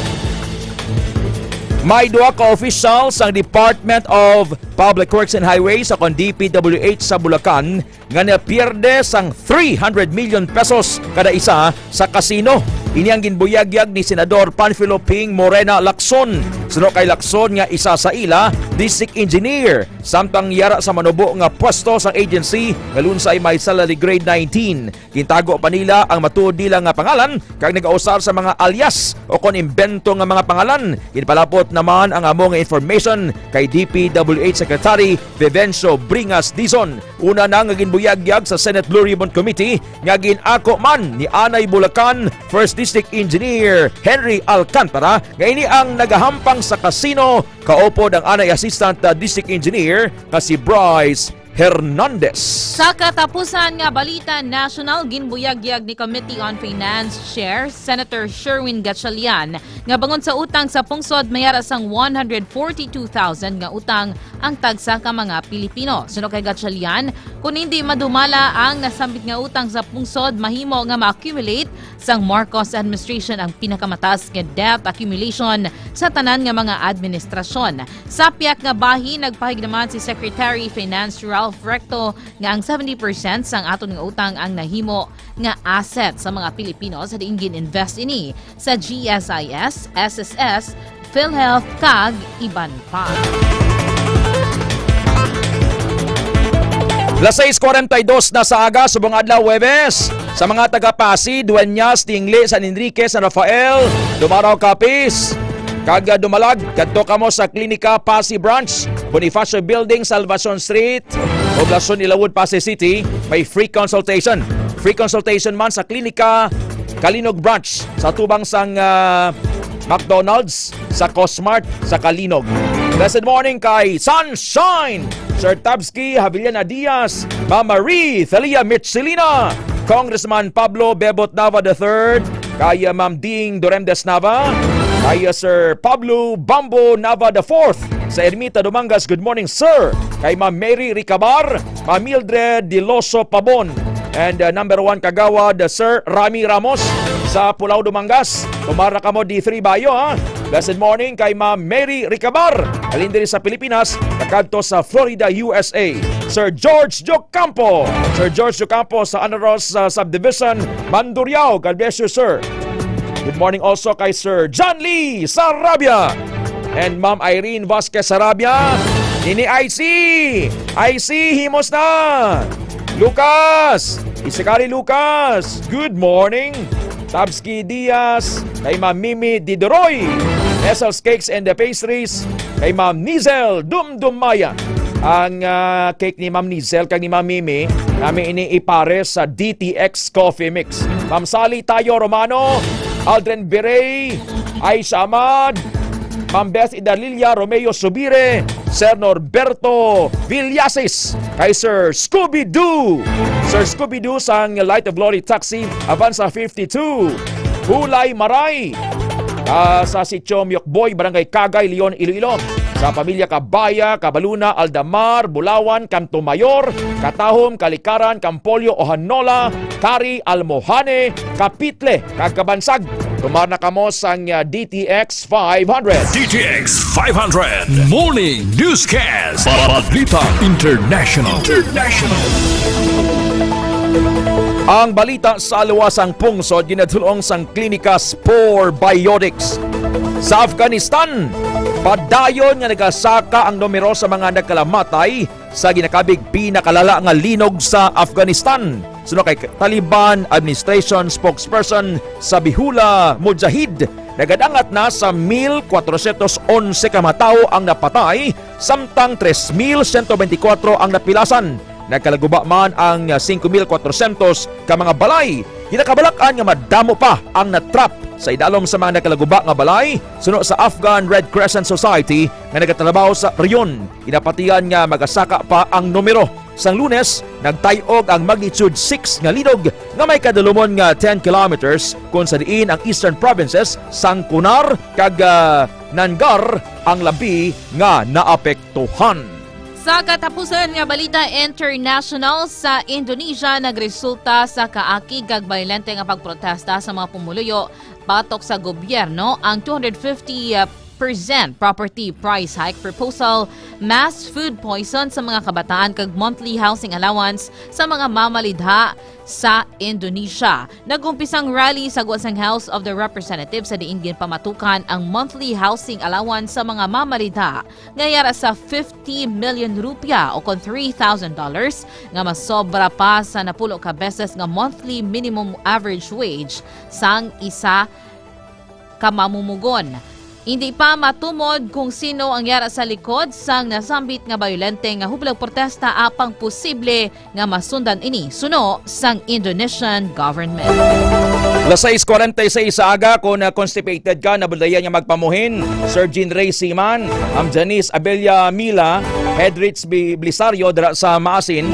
May duha ka official sang Department of Public Works and Highways o kon D P W H sa Bulacan nga napierde sang three hundred million pesos kada isa sa casino. Ini ang ginbuyagyag ni Senador Panfilo Ping Morena Lacson. Suno kay Lacson nga isa sa ila, district engineer, samtang yara sa manubo nga pwesto sang agency nga lunsay may salary grade nineteen. Gintago pa nila ang matuod nila nga pangalan kag nagausar sa mga alias o kon imbento nga mga pangalan. Ginpalapot naman ang amo nga information kay D P W H Secretary Vivencio Bringas Dizon. Una na nga ginbuyagyag sa Senate Blue Ribbon Committee nga gin-ako man ni Anay Bulacan, First District Engineer Henry Alcantara, nga ini ang nagahampang sa kasino, kaupod ang anay Assistant, uh, District Engineer nga si Bryce Hernandez. Sa katapusan nga balita national, ginbuyagyag ni Committee on Finance Chair Senator Sherwin Gatchalian nga bangon sa utang sa pungsod mayara sang one hundred forty-two thousand nga utang ang tagsa ka mga Pilipino. Suno kay Gatchalian, kung hindi madumala ang nasambit nga utang sa pungsod, mahimo nga ma-accumulate sang Marcos administration ang pinakamataas nga debt accumulation sa tanan nga mga administrasyon. Sa piyak nga bahin, nagpahayag naman si Secretary Finance Ralph Recto nga ang seventy percent sang aton nga utang ang nahimo nga asset sa mga Pilipino sa diin gin-invest ini sa G S I S, S S S, PhilHealth, kag iban pa. Las sais cuarenta y dos na sa aga, subong adlaw, Huwebes. Sa mga taga Passi, Dueñas, Tingle, San Enrique, San Rafael, Dumaraw, Capiz, kag, ah, Dumalag, kadto kamo sa Klinika Passi Branch, Bonifacio Building, Salvacion Street, Poblacion Ilawod, Passi City. May free consultation. Free consultation man sa Klinika Calinog Branch sa tubang sang, ah, McDonald's sa Cosmart sa Calinog. Blessed morning kay Sunshine, Sir Tabsky Javillana Diaz, Mama Marie Thalia Mitchilina, Congressman Pablo Bebot Nava the third, kay, uh, Ma'am Ding Doremdes Nava, kay, uh, Sir Pablo Bambo Nava the fourth sa Ermita, Dumangas. Good morning, sir. Kay Ma'am Mary Ricabar, Ma'am Mildred Diloso Pabon, and, uh, number one kagawad, uh, Sir Rami Ramos sa Pulao, Dumangas. Tumara kamo D three Bayo, ha? Blessed morning kay Ma'am Mary Ricabar, halin diri sa Pilipinas, nakadto sa Florida, U S A. Sir George Jocampo, Sir George Jocampo sa Anaros, uh, Subdivision, Mandurriao. God bless you, sir. Good morning also kay Sir John Lee Sarabia and Ma'am Irene Vasquez Sarabia. Nini I C, I C, himos na. Lucas, Isikari Lucas, good morning. Tabsky Diaz, kay Ma'am Mimi Didoroy, Nestles Cakes and the Pastries, kay Ma'am Nizel Dumdumaya. Ang, ah, cake ni Ma'am Nizel kag ni Ma'am Mimi, nami ini ipares sa D T X Coffee Mix. Ma'am Sally Tayo Romano, Aldrin Birey, Aisha Ahmad, Ma'am Beth Idalilia, Romeo Subire, Sir Norberto Villasis, kay Sir Scooby-Doo. Sir Scooby-Doo sang Light of Glory Taxi, Avanza fifty-two, Hulay Maray, ah, sa Sitio Miyokboy, Barangay Kagay, Leon, Iloilo. Sa pamilya Kabaya, Kabaluna, Aldamar, Bulawan, Kanto Mayor, Katahom, Kalikaran, Kampolyo, Ohanola, Kari, Almohane, Kapitle, kag Kabansag. Tumar na kamo sang, ah, D T X five hundred. D T X five hundred Morning Newscast. Balita International. International. Ang balita sa luwas sang pungsod ginadul-ong sang Klinika Spore Biotics. Sa Afghanistan, padayon nga nagasaka ang numero sa mga nagkalamatay sa ginakabig pinakalala nga linog sa Afghanistan. Suno kay Taliban administration spokesperson Zabihullah Mujahid, nagadangat na sa mil kwatrosyentos onse ka mga tawo ang napatay, samtang tres mil siyento benti kwatro ang napilasan. Nagkalaguba man ang singko mil kwatrosyentos ka mga balay. Ginakabalak-an nga madamo pa ang natrap sa idalom sa mga nagkalaguba nga balay, suno sa Afghan Red Crescent Society nga nagatrabaho sa rehiyon. Ginapatihan nga magasaka pa ang numero. Sang Lunes, nagtay-og ang magnitude six nga linog nga may kadalumon nga ten kilometers, kung sa diin ang eastern provinces sang Kunar kag, ah, Nangar ang labi nga naapektuhan. Sa katapusan nga balita international, sa Indonesia nagresulta sa kaakig kag bayolente nga pagprotesta sa mga pumuluyo batok sa gobyerno ang two hundred fifty, uh, percent property price hike proposal, mass food poison sa mga kabataan, kag monthly housing allowance sa mga mamalidha sa Indonesia. Nag-umpisa ang rally sa gwa sang House of the Representatives, sa diin ginpamatukan ang monthly housing allowance sa mga mamalidha nga yara sa fifty million rupiah o kon three thousand dollars, nga masobra pa sa napulo ka beses nga monthly minimum average wage sang isa ka mamumugon. Hindi pa matumod kung sino ang yara sa likod sang nasambit nga bayolente nga hublag protesta, apang posible nga masundan ini suno sang Indonesian government. Las sais cuarenta y seis sa aga, kung, ah, constipated ka, nabudlayan nga magpamuhin, Sir Jean Ray Siman, Ma'am Janice Abella Mila, Hedrich Bi-, Belisario dira sa Maasin,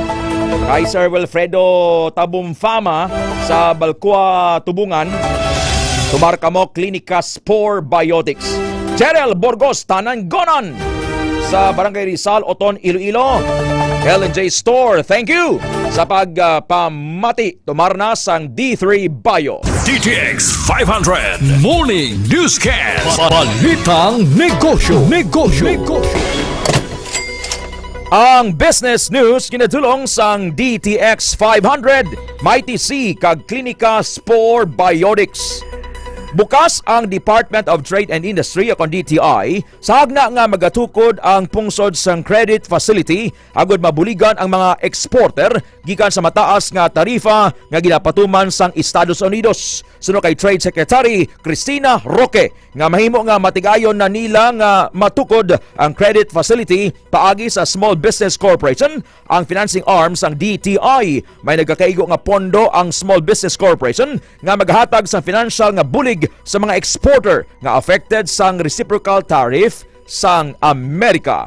kay Sir Wilfredo Tabumfama sa Balcoa, Tubungan, tumar kamo Klinika Spore Biotics. Cheryl Burgos, Tananggonan, sa Barangay Rizal, Oton, Iloilo. L and J Store, thank you sa pag, ah, pamati. Tumar na sang D three Bio. D T X five hundred Morning Newscast. Balitang negosyo, negosyo, negosyo. Ang business news ginadulong sang D T X five hundred, Mighty C, kag Klinika Spore Biotics. Bukas ang Department of Trade and Industry, kon D T I, sa hagna nga magatukod ang pungsod sang credit facility agud mabuligan ang mga exporter gikan sa mataas nga tarifa nga ginapatuman sang Estados Unidos. Suno kay Trade Secretary Cristina Roque, nga mahimo nga matigayon na nila nga matukod ang credit facility paagi sa Small Business Corporation, ang financing arm sang D T I. May nagakaigo nga pondo ang Small Business Corporation nga magahatag sa financial nga bulig sa mga exporter nga affected sang reciprocal tariff sang Amerika.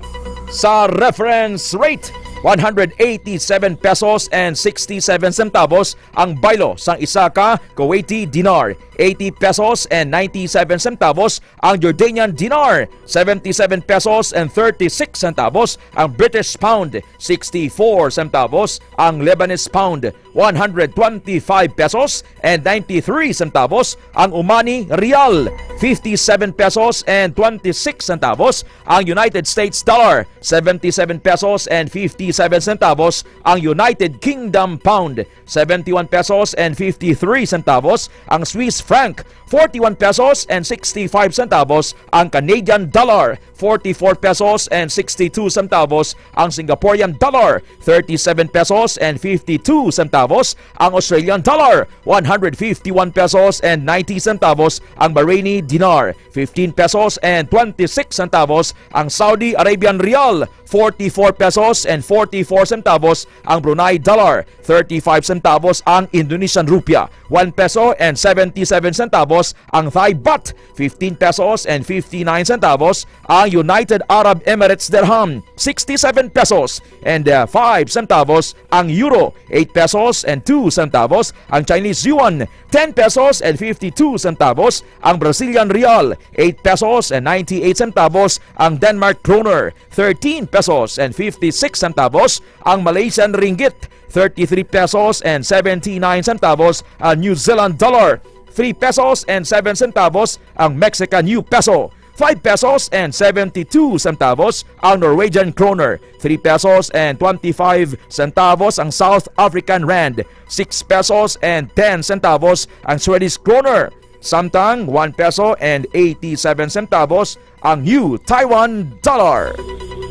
Sa reference rate, one hundred eighty-seven pesos and sixty-seven centavos ang baylo sang isa ka Kuwaiti dinar, eighty pesos and ninety-seven centavos ang Jordanian dinar, seventy-seven pesos and thirty-six centavos ang British pound, sixty-four centavos ang Lebanese pound, one hundred twenty-five pesos and ninety-three centavos ang Omani rial, fifty-seven pesos and twenty-six centavos ang United States dollar, seventy-seven pesos and fifty-seven centavos ang United Kingdom pound, seventy-one pesos and fifty-three centavos ang Swiss franc, forty-one pesos and sixty-five centavos ang Canadian dollar, forty-four pesos and sixty-two centavos ang Singaporean dollar, thirty-seven pesos and fifty-two centavos ang Australian dollar, one hundred fifty-one pesos and ninety centavos ang Bahraini dinar, fifteen pesos and twenty-six centavos ang Saudi Arabian rial, forty-four pesos and forty-four centavos ang Brunei dollar, thirty-five centavos ang Indonesian rupiah, one peso and seventy-seven centavos ang Thai baht, fifteen pesos and fifty-nine centavos ang United Arab Emirates dirham, sixty-seven pesos and, uh, five centavos ang euro, eight pesos and two centavos ang Chinese yuan, ten pesos and fifty-two centavos ang Brazilian real, eight pesos and ninety-eight centavos ang Denmark kroner, thirteen pesos and fifty-six centavos ang Malaysian ringgit, thirty-three pesos and seventy-nine centavos ang New Zealand dollar, three pesos and seven centavos ang Mexican new peso, five pesos and seventy-two centavos ang Norwegian kroner, three pesos and twenty-five centavos ang South African rand, six pesos and ten centavos ang Swedish kroner, samtang one peso and eighty-seven centavos ang new Taiwan dollar.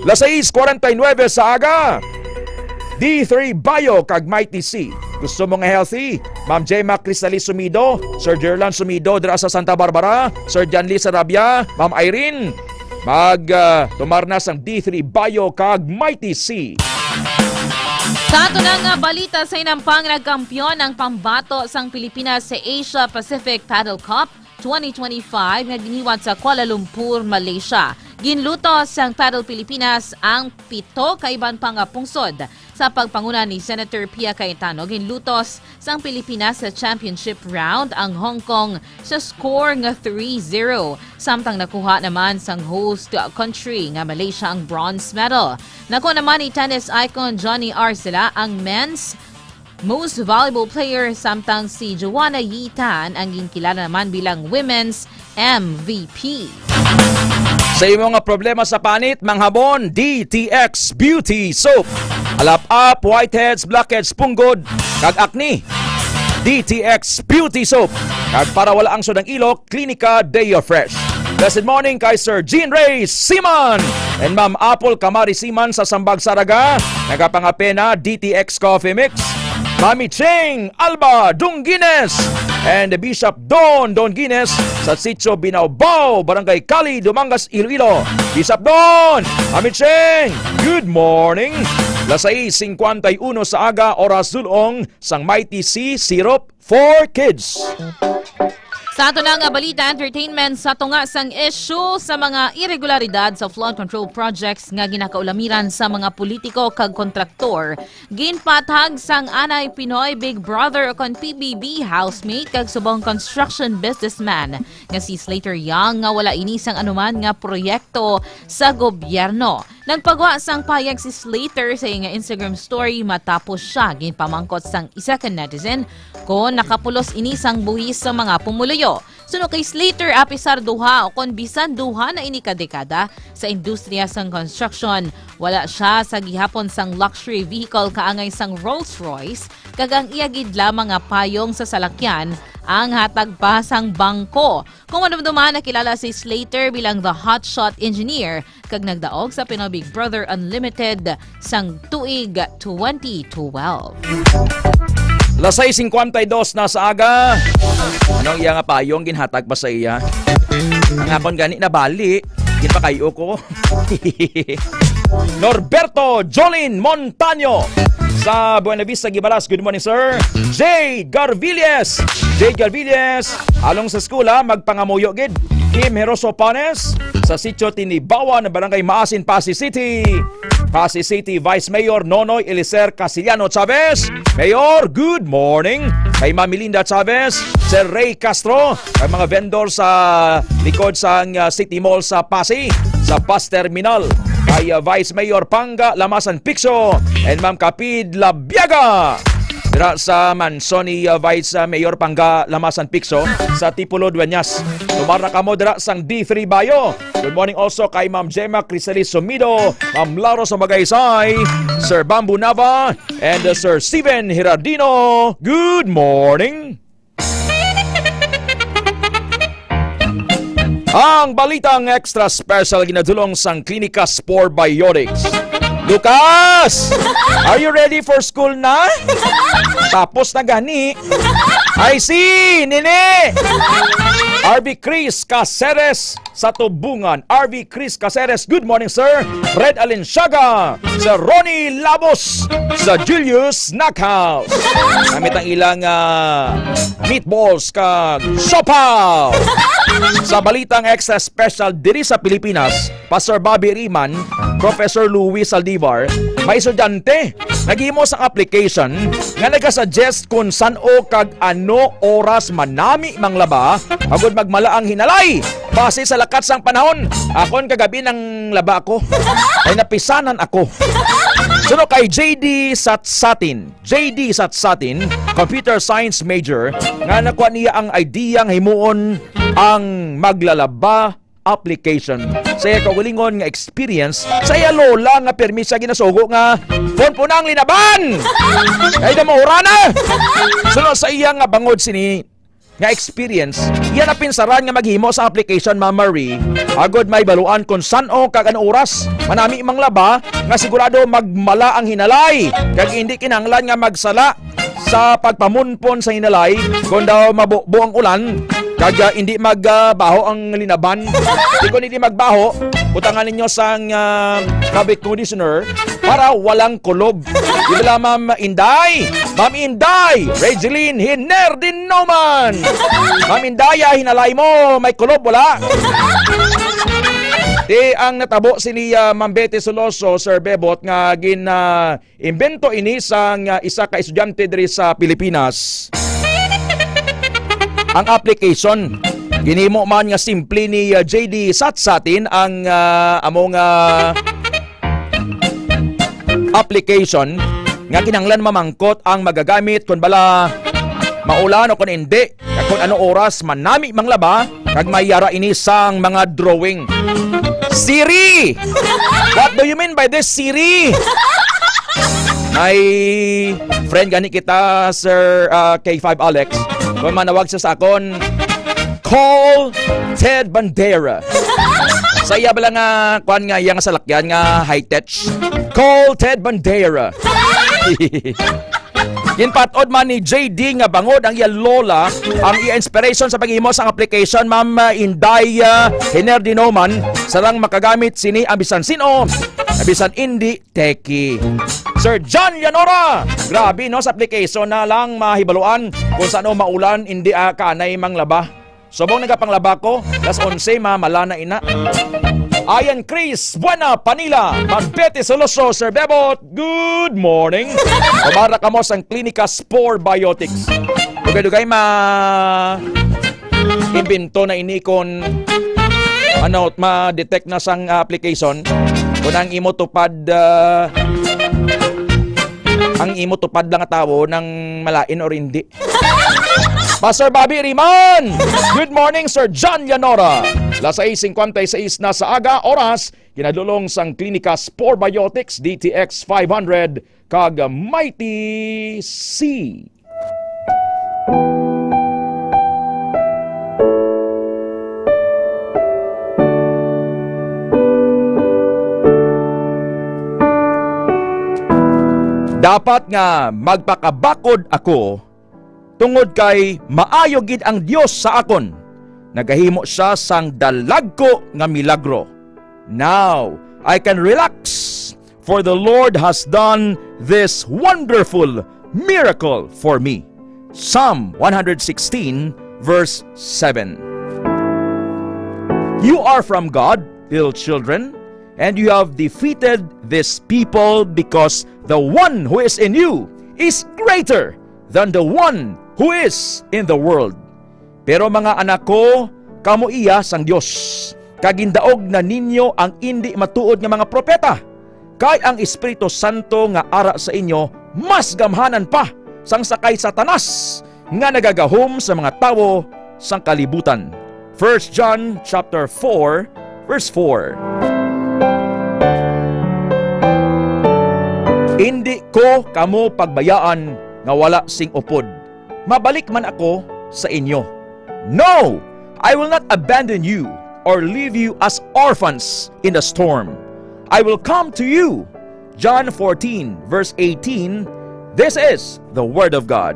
Las sais cuarenta y nueve sa aga. D three Bio kag Mighty C. Gusto mo nga healthy? Ma'am Gemma Cristalis Sumido, Sir Jerlan Sumido dira sa Santa Barbara, Sir Janly Sarabia, Ma'am Irene, mag, ah, tumar na sang D three Bio kag Mighty C. Sa ato na nga balita, sa inampang nagkampiyon ang pambato sang Pilipinas sa Asia Pacific Paddle Cup twenty twenty-five nga ginhiwat sa Kuala Lumpur, Malaysia. Ginlutos sang Paddle Pilipinas ang pito ka iban pa nga pungsod. Sa pagpanguna ni Senator Pia Cayetano, ginlutos sang Pilipinas sa championship round ang Hong Kong sa score nga three zero, samtang nakuha naman sang host country nga Malaysia ang bronze medal. Nakuha naman ni tennis icon Johnny Arcela ang men's Most Valuable Player, samtang si Joanna Yi Tan ang ginkilala naman bilang Women's M V P. Sa imo nga problema sa panit, manghabon, D T X Beauty Soap. Alap-ap, whiteheads, blackheads, punggod, kag acne. D T X Beauty Soap. Kag para wala ang sudang ilok, Clinica Deo Fresh. Blessed morning kay Sir Jean Ray Siman and Ma'am Apple Kamari Siman sa Sambag Saraga. Nagapangapena, D T X Coffee Mix. Mami Ching Alba Dongines and Bishop Don Dongines sa Sitio Binaubao, Barangay Cali, Dumangas, Iloilo. Bishop Don, Mami Ching, good morning. Las sais cincuenta y uno sa aga, oras dulong sang Mighty C Syrup for Kids. Sa ato na nga balita, entertainment, sa tunga sang issue sa mga irregularidad sa flood control projects nga ginakaulamiran sa mga politiko kag kontraktor, ginpatag sang anay Pinoy Big Brother ukon P B B housemate kag subong construction businessman nga si Slater Young nga wala ini sang anuman nga proyekto sa gobyerno. Nagpagwa sang pahayag si Slater sa iya nga Instagram story matapos siya ginpamangkot sang isa ka netizen kon nakapulos ini sang buhis sa mga pumuluyo. Suno kay Slater, apisar duha o kon bisan duha na ini ka dekada sa industriya sang construction, wala siya sa gihapon sang luxury vehicle kaangay sang Rolls Royce, kag ang iya gid lamang nga payong sa salakyan ang hatag pa sang bangko. Kung madumduman, nakilala si Slater bilang the hotshot engineer kag nagdaog sa Pinoy Big Brother Unlimited sang tuig twenty twelve. Las sais cincuenta y dos na sa aga. Anong iya nga payong ginhatag pa sa iya? Ang akon gani nabali, ginpakayo ko. Norberto Jolin Montaño sa Buena Vista, Gibalas. Good morning, sir. Jade Garvilles. Jade Garvilles, along sa eskwela, magpangamuyo gid. Kim Heroso Panes, sa Sitio Tinibawan, Barangay Maasin, Passi City. Passi City Vice Mayor Nonoy Eliser Casiliano Chavez. Mayor, good morning. Kay Ma'am Melinda Chavez, Sir Ray Castro, ang mga vendor sa likod sang, ah, City Mall sa Passi, sa bus terminal. Kay, ah, Vice Mayor Panga Lamasan Picso and Ma'am Kapid Labiaga. Dira sa mansion ni, ah, Vice, ah, Mayor Panga Lamasan Picso sa Tipolo Dueñas. Tumar na kamo dira sang D three Bayo. Good morning also kay Ma'am Gemma Crisali Sumido, Ma'am Laro sa Magaysay, Sir Bamboo Nava, and, uh, Sir Steven Hirardino. Good morning. Ang balitang extra special ginadulong sang Klinika Spore Biotics. Lucas, are you ready for school na? Tapos na gani. I see, nini. R V Chris Caceres sa Tubungan. R V Chris Caceres, good morning, sir. Red Alenciaga, Sir Ronnie Labos, sa Julius Snack House. Namit ang ilang, ah, meatballs kag siopaw. Sa balitang extra special diri sa Pilipinas, Pastor Bobby Riman, Professor Louis Saldivar, may estudyante naghimo sang application nga nagasuggest kon san-o kag ano oras manami manglaba agud magmala ang hinalay base sa lakat sang panahon. Akon kagabi nang laba ako. Ay napisanan ako. Suno kay J D Satsatin. J D Satsatin, computer science major, nga nakuha niya ang idea nga himuon ang maglalaba application. Sa iya kaugalingon nga experience, sa iya lola nga permi siya ginasugo nga, "Punpunang linaban! Kay na maura na!" Suno sa iya nga bangod sini nga experience, iya napinsaran nga maghimo sa application, Ma'am Marie, agod may baluan kung san-o kag ano oras manami manglaba nga sigurado magmala ang hinalay kag hindi kinahanglan nga magsala sa pagpamunpon sa hinalay, kung daw mabubo ang ulan, kag, ah, hindi magbaho ang linaban. Di kung hindi magbaho, butangan ninyo sang, ah, fabric conditioner para walang kulob. Di ba, Ma'am Inday? Ma'am Inday, Regeline Hiner din naman. Ma'am Inday, ah, hinalay mo, may kulob, wala? Di ang natabo sini, ah, Ma'am Betty Soloso, Sir Bebot, nga gin, ah, Imbento ini sang, ah, isa ka estudyante diri sa Pilipinas. Ang application, ginhimo man nga simple ni, ah, J D Satsatin ang, ah, amo nga application nga kinahanglan mamangkot ang magagamit kon bala maulan o kon hindi. kung ano oras manami manglaba, kag may yara ini sang mga drawing. Siri! What do you mean by this, Siri? May friend gani kita, Sir, ah, K five Alex. Kung manawag siya sa akon, call Ted Bandera. Sa iya bala nga, kwan nga, iya nga salakyan nga high-tech. Call Ted Bandera. Ginpat-od man ni J D nga bangod ang iya lola ang iya inspiration sa paghimo sang application, Ma'am, ah, Inday, ah, Hinerdino man, sarang makagamit sini ang bisan sin-o, bisan indi techie. Sir John Llanora, grabe, no, sa application na lang mahibaluan kung saan o maulan, indi, ah, kaanay manglaba. Subong nagapanglaba ko, las onse, mamala na ina. Ayan, Chris Buena Panila, Ma'am Betty Soloso, Sir Bebot, good morning. Kumara kamo sang Klinika Spore Biotics. Dugay-dugay ma-, imbento na ini kon, ano, ma-detect na sang application kung ang imo tupad, ah, ang imo tupad lang nga tawo nang malain or hindi. Pastor Bobby Riman! Good morning, Sir John Llanora. Las sais cincuenta y seis na sa aga, oras, ginadulong sang Klinika Spore Biotics, D T X five hundred, kag Mighty C. Dapat nga magpakabakod ako, tungod kay maayo gid ang Dios sa akon. Nagahimo sia sang dalagku nga milagro. Now I can relax, for the Lord has done this wonderful miracle for me. Psalm one hundred sixteen, verse seven. You are from God, little children, and you have defeated this people, because the one who is in you is greater than the one who is in the world. Pero, mga anak ko, kamo iya sang Dios, kag gindaog na ninyo ang indi matuod nga mga propeta, kay ang Espiritu Santo nga ara sa inyo mas gamhanan pa sang sa kay Satanas nga nagagahom sa mga tawo sang kalibutan. First John chapter four, verse four. Indi ko kamo pagbayaan nga wala sing upod. Mabalik man ako sa inyo. No, I will not abandon you or leave you as orphans in the storm. I will come to you. John fourteen, verse eighteen. This is the word of God.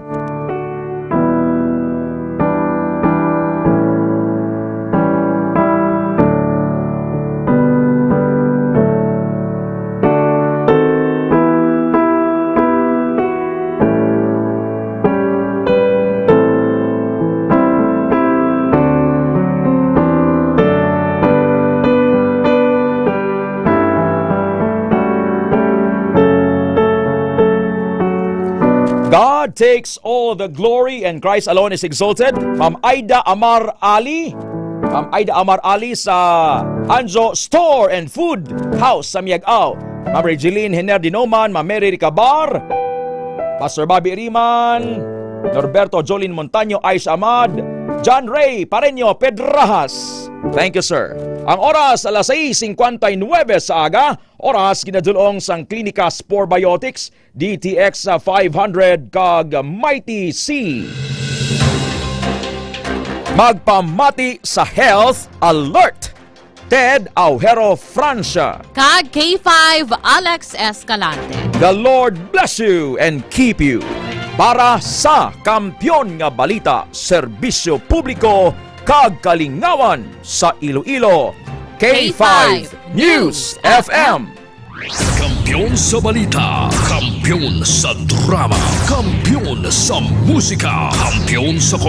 God takes all the glory and Christ alone is exalted. Ma'am Aida Amar Ali, Ma'am Aida Amar Ali sa Anjo Store and Food House sa Miag-Ao. Ma'am Regeline Hiner Dinoman, Ma'am Mary Ricabar, Pastor Bobby Riman, Norberto Jolin Montaño, Ais Amad, John Ray Pareño Pedrajas. Thank you, sir. Ang oras, alas sais cincuenta y nueve sa aga, oras ginadulong sang Klinika Spore Biotics, D T X five hundred, kag Mighty C. Magpamati sa Health Alert, Ted Aujero Francia. Kag K five Alex Escalante. The Lord bless you and keep you. Para sa Kampiyon nga Balita, Serbisyo Publiko, kag Kalingawan sa Iloilo, K five News F M. Kampiyon sa balita, kampiyon sa drama, kampiyon sa musika, kampiyon sa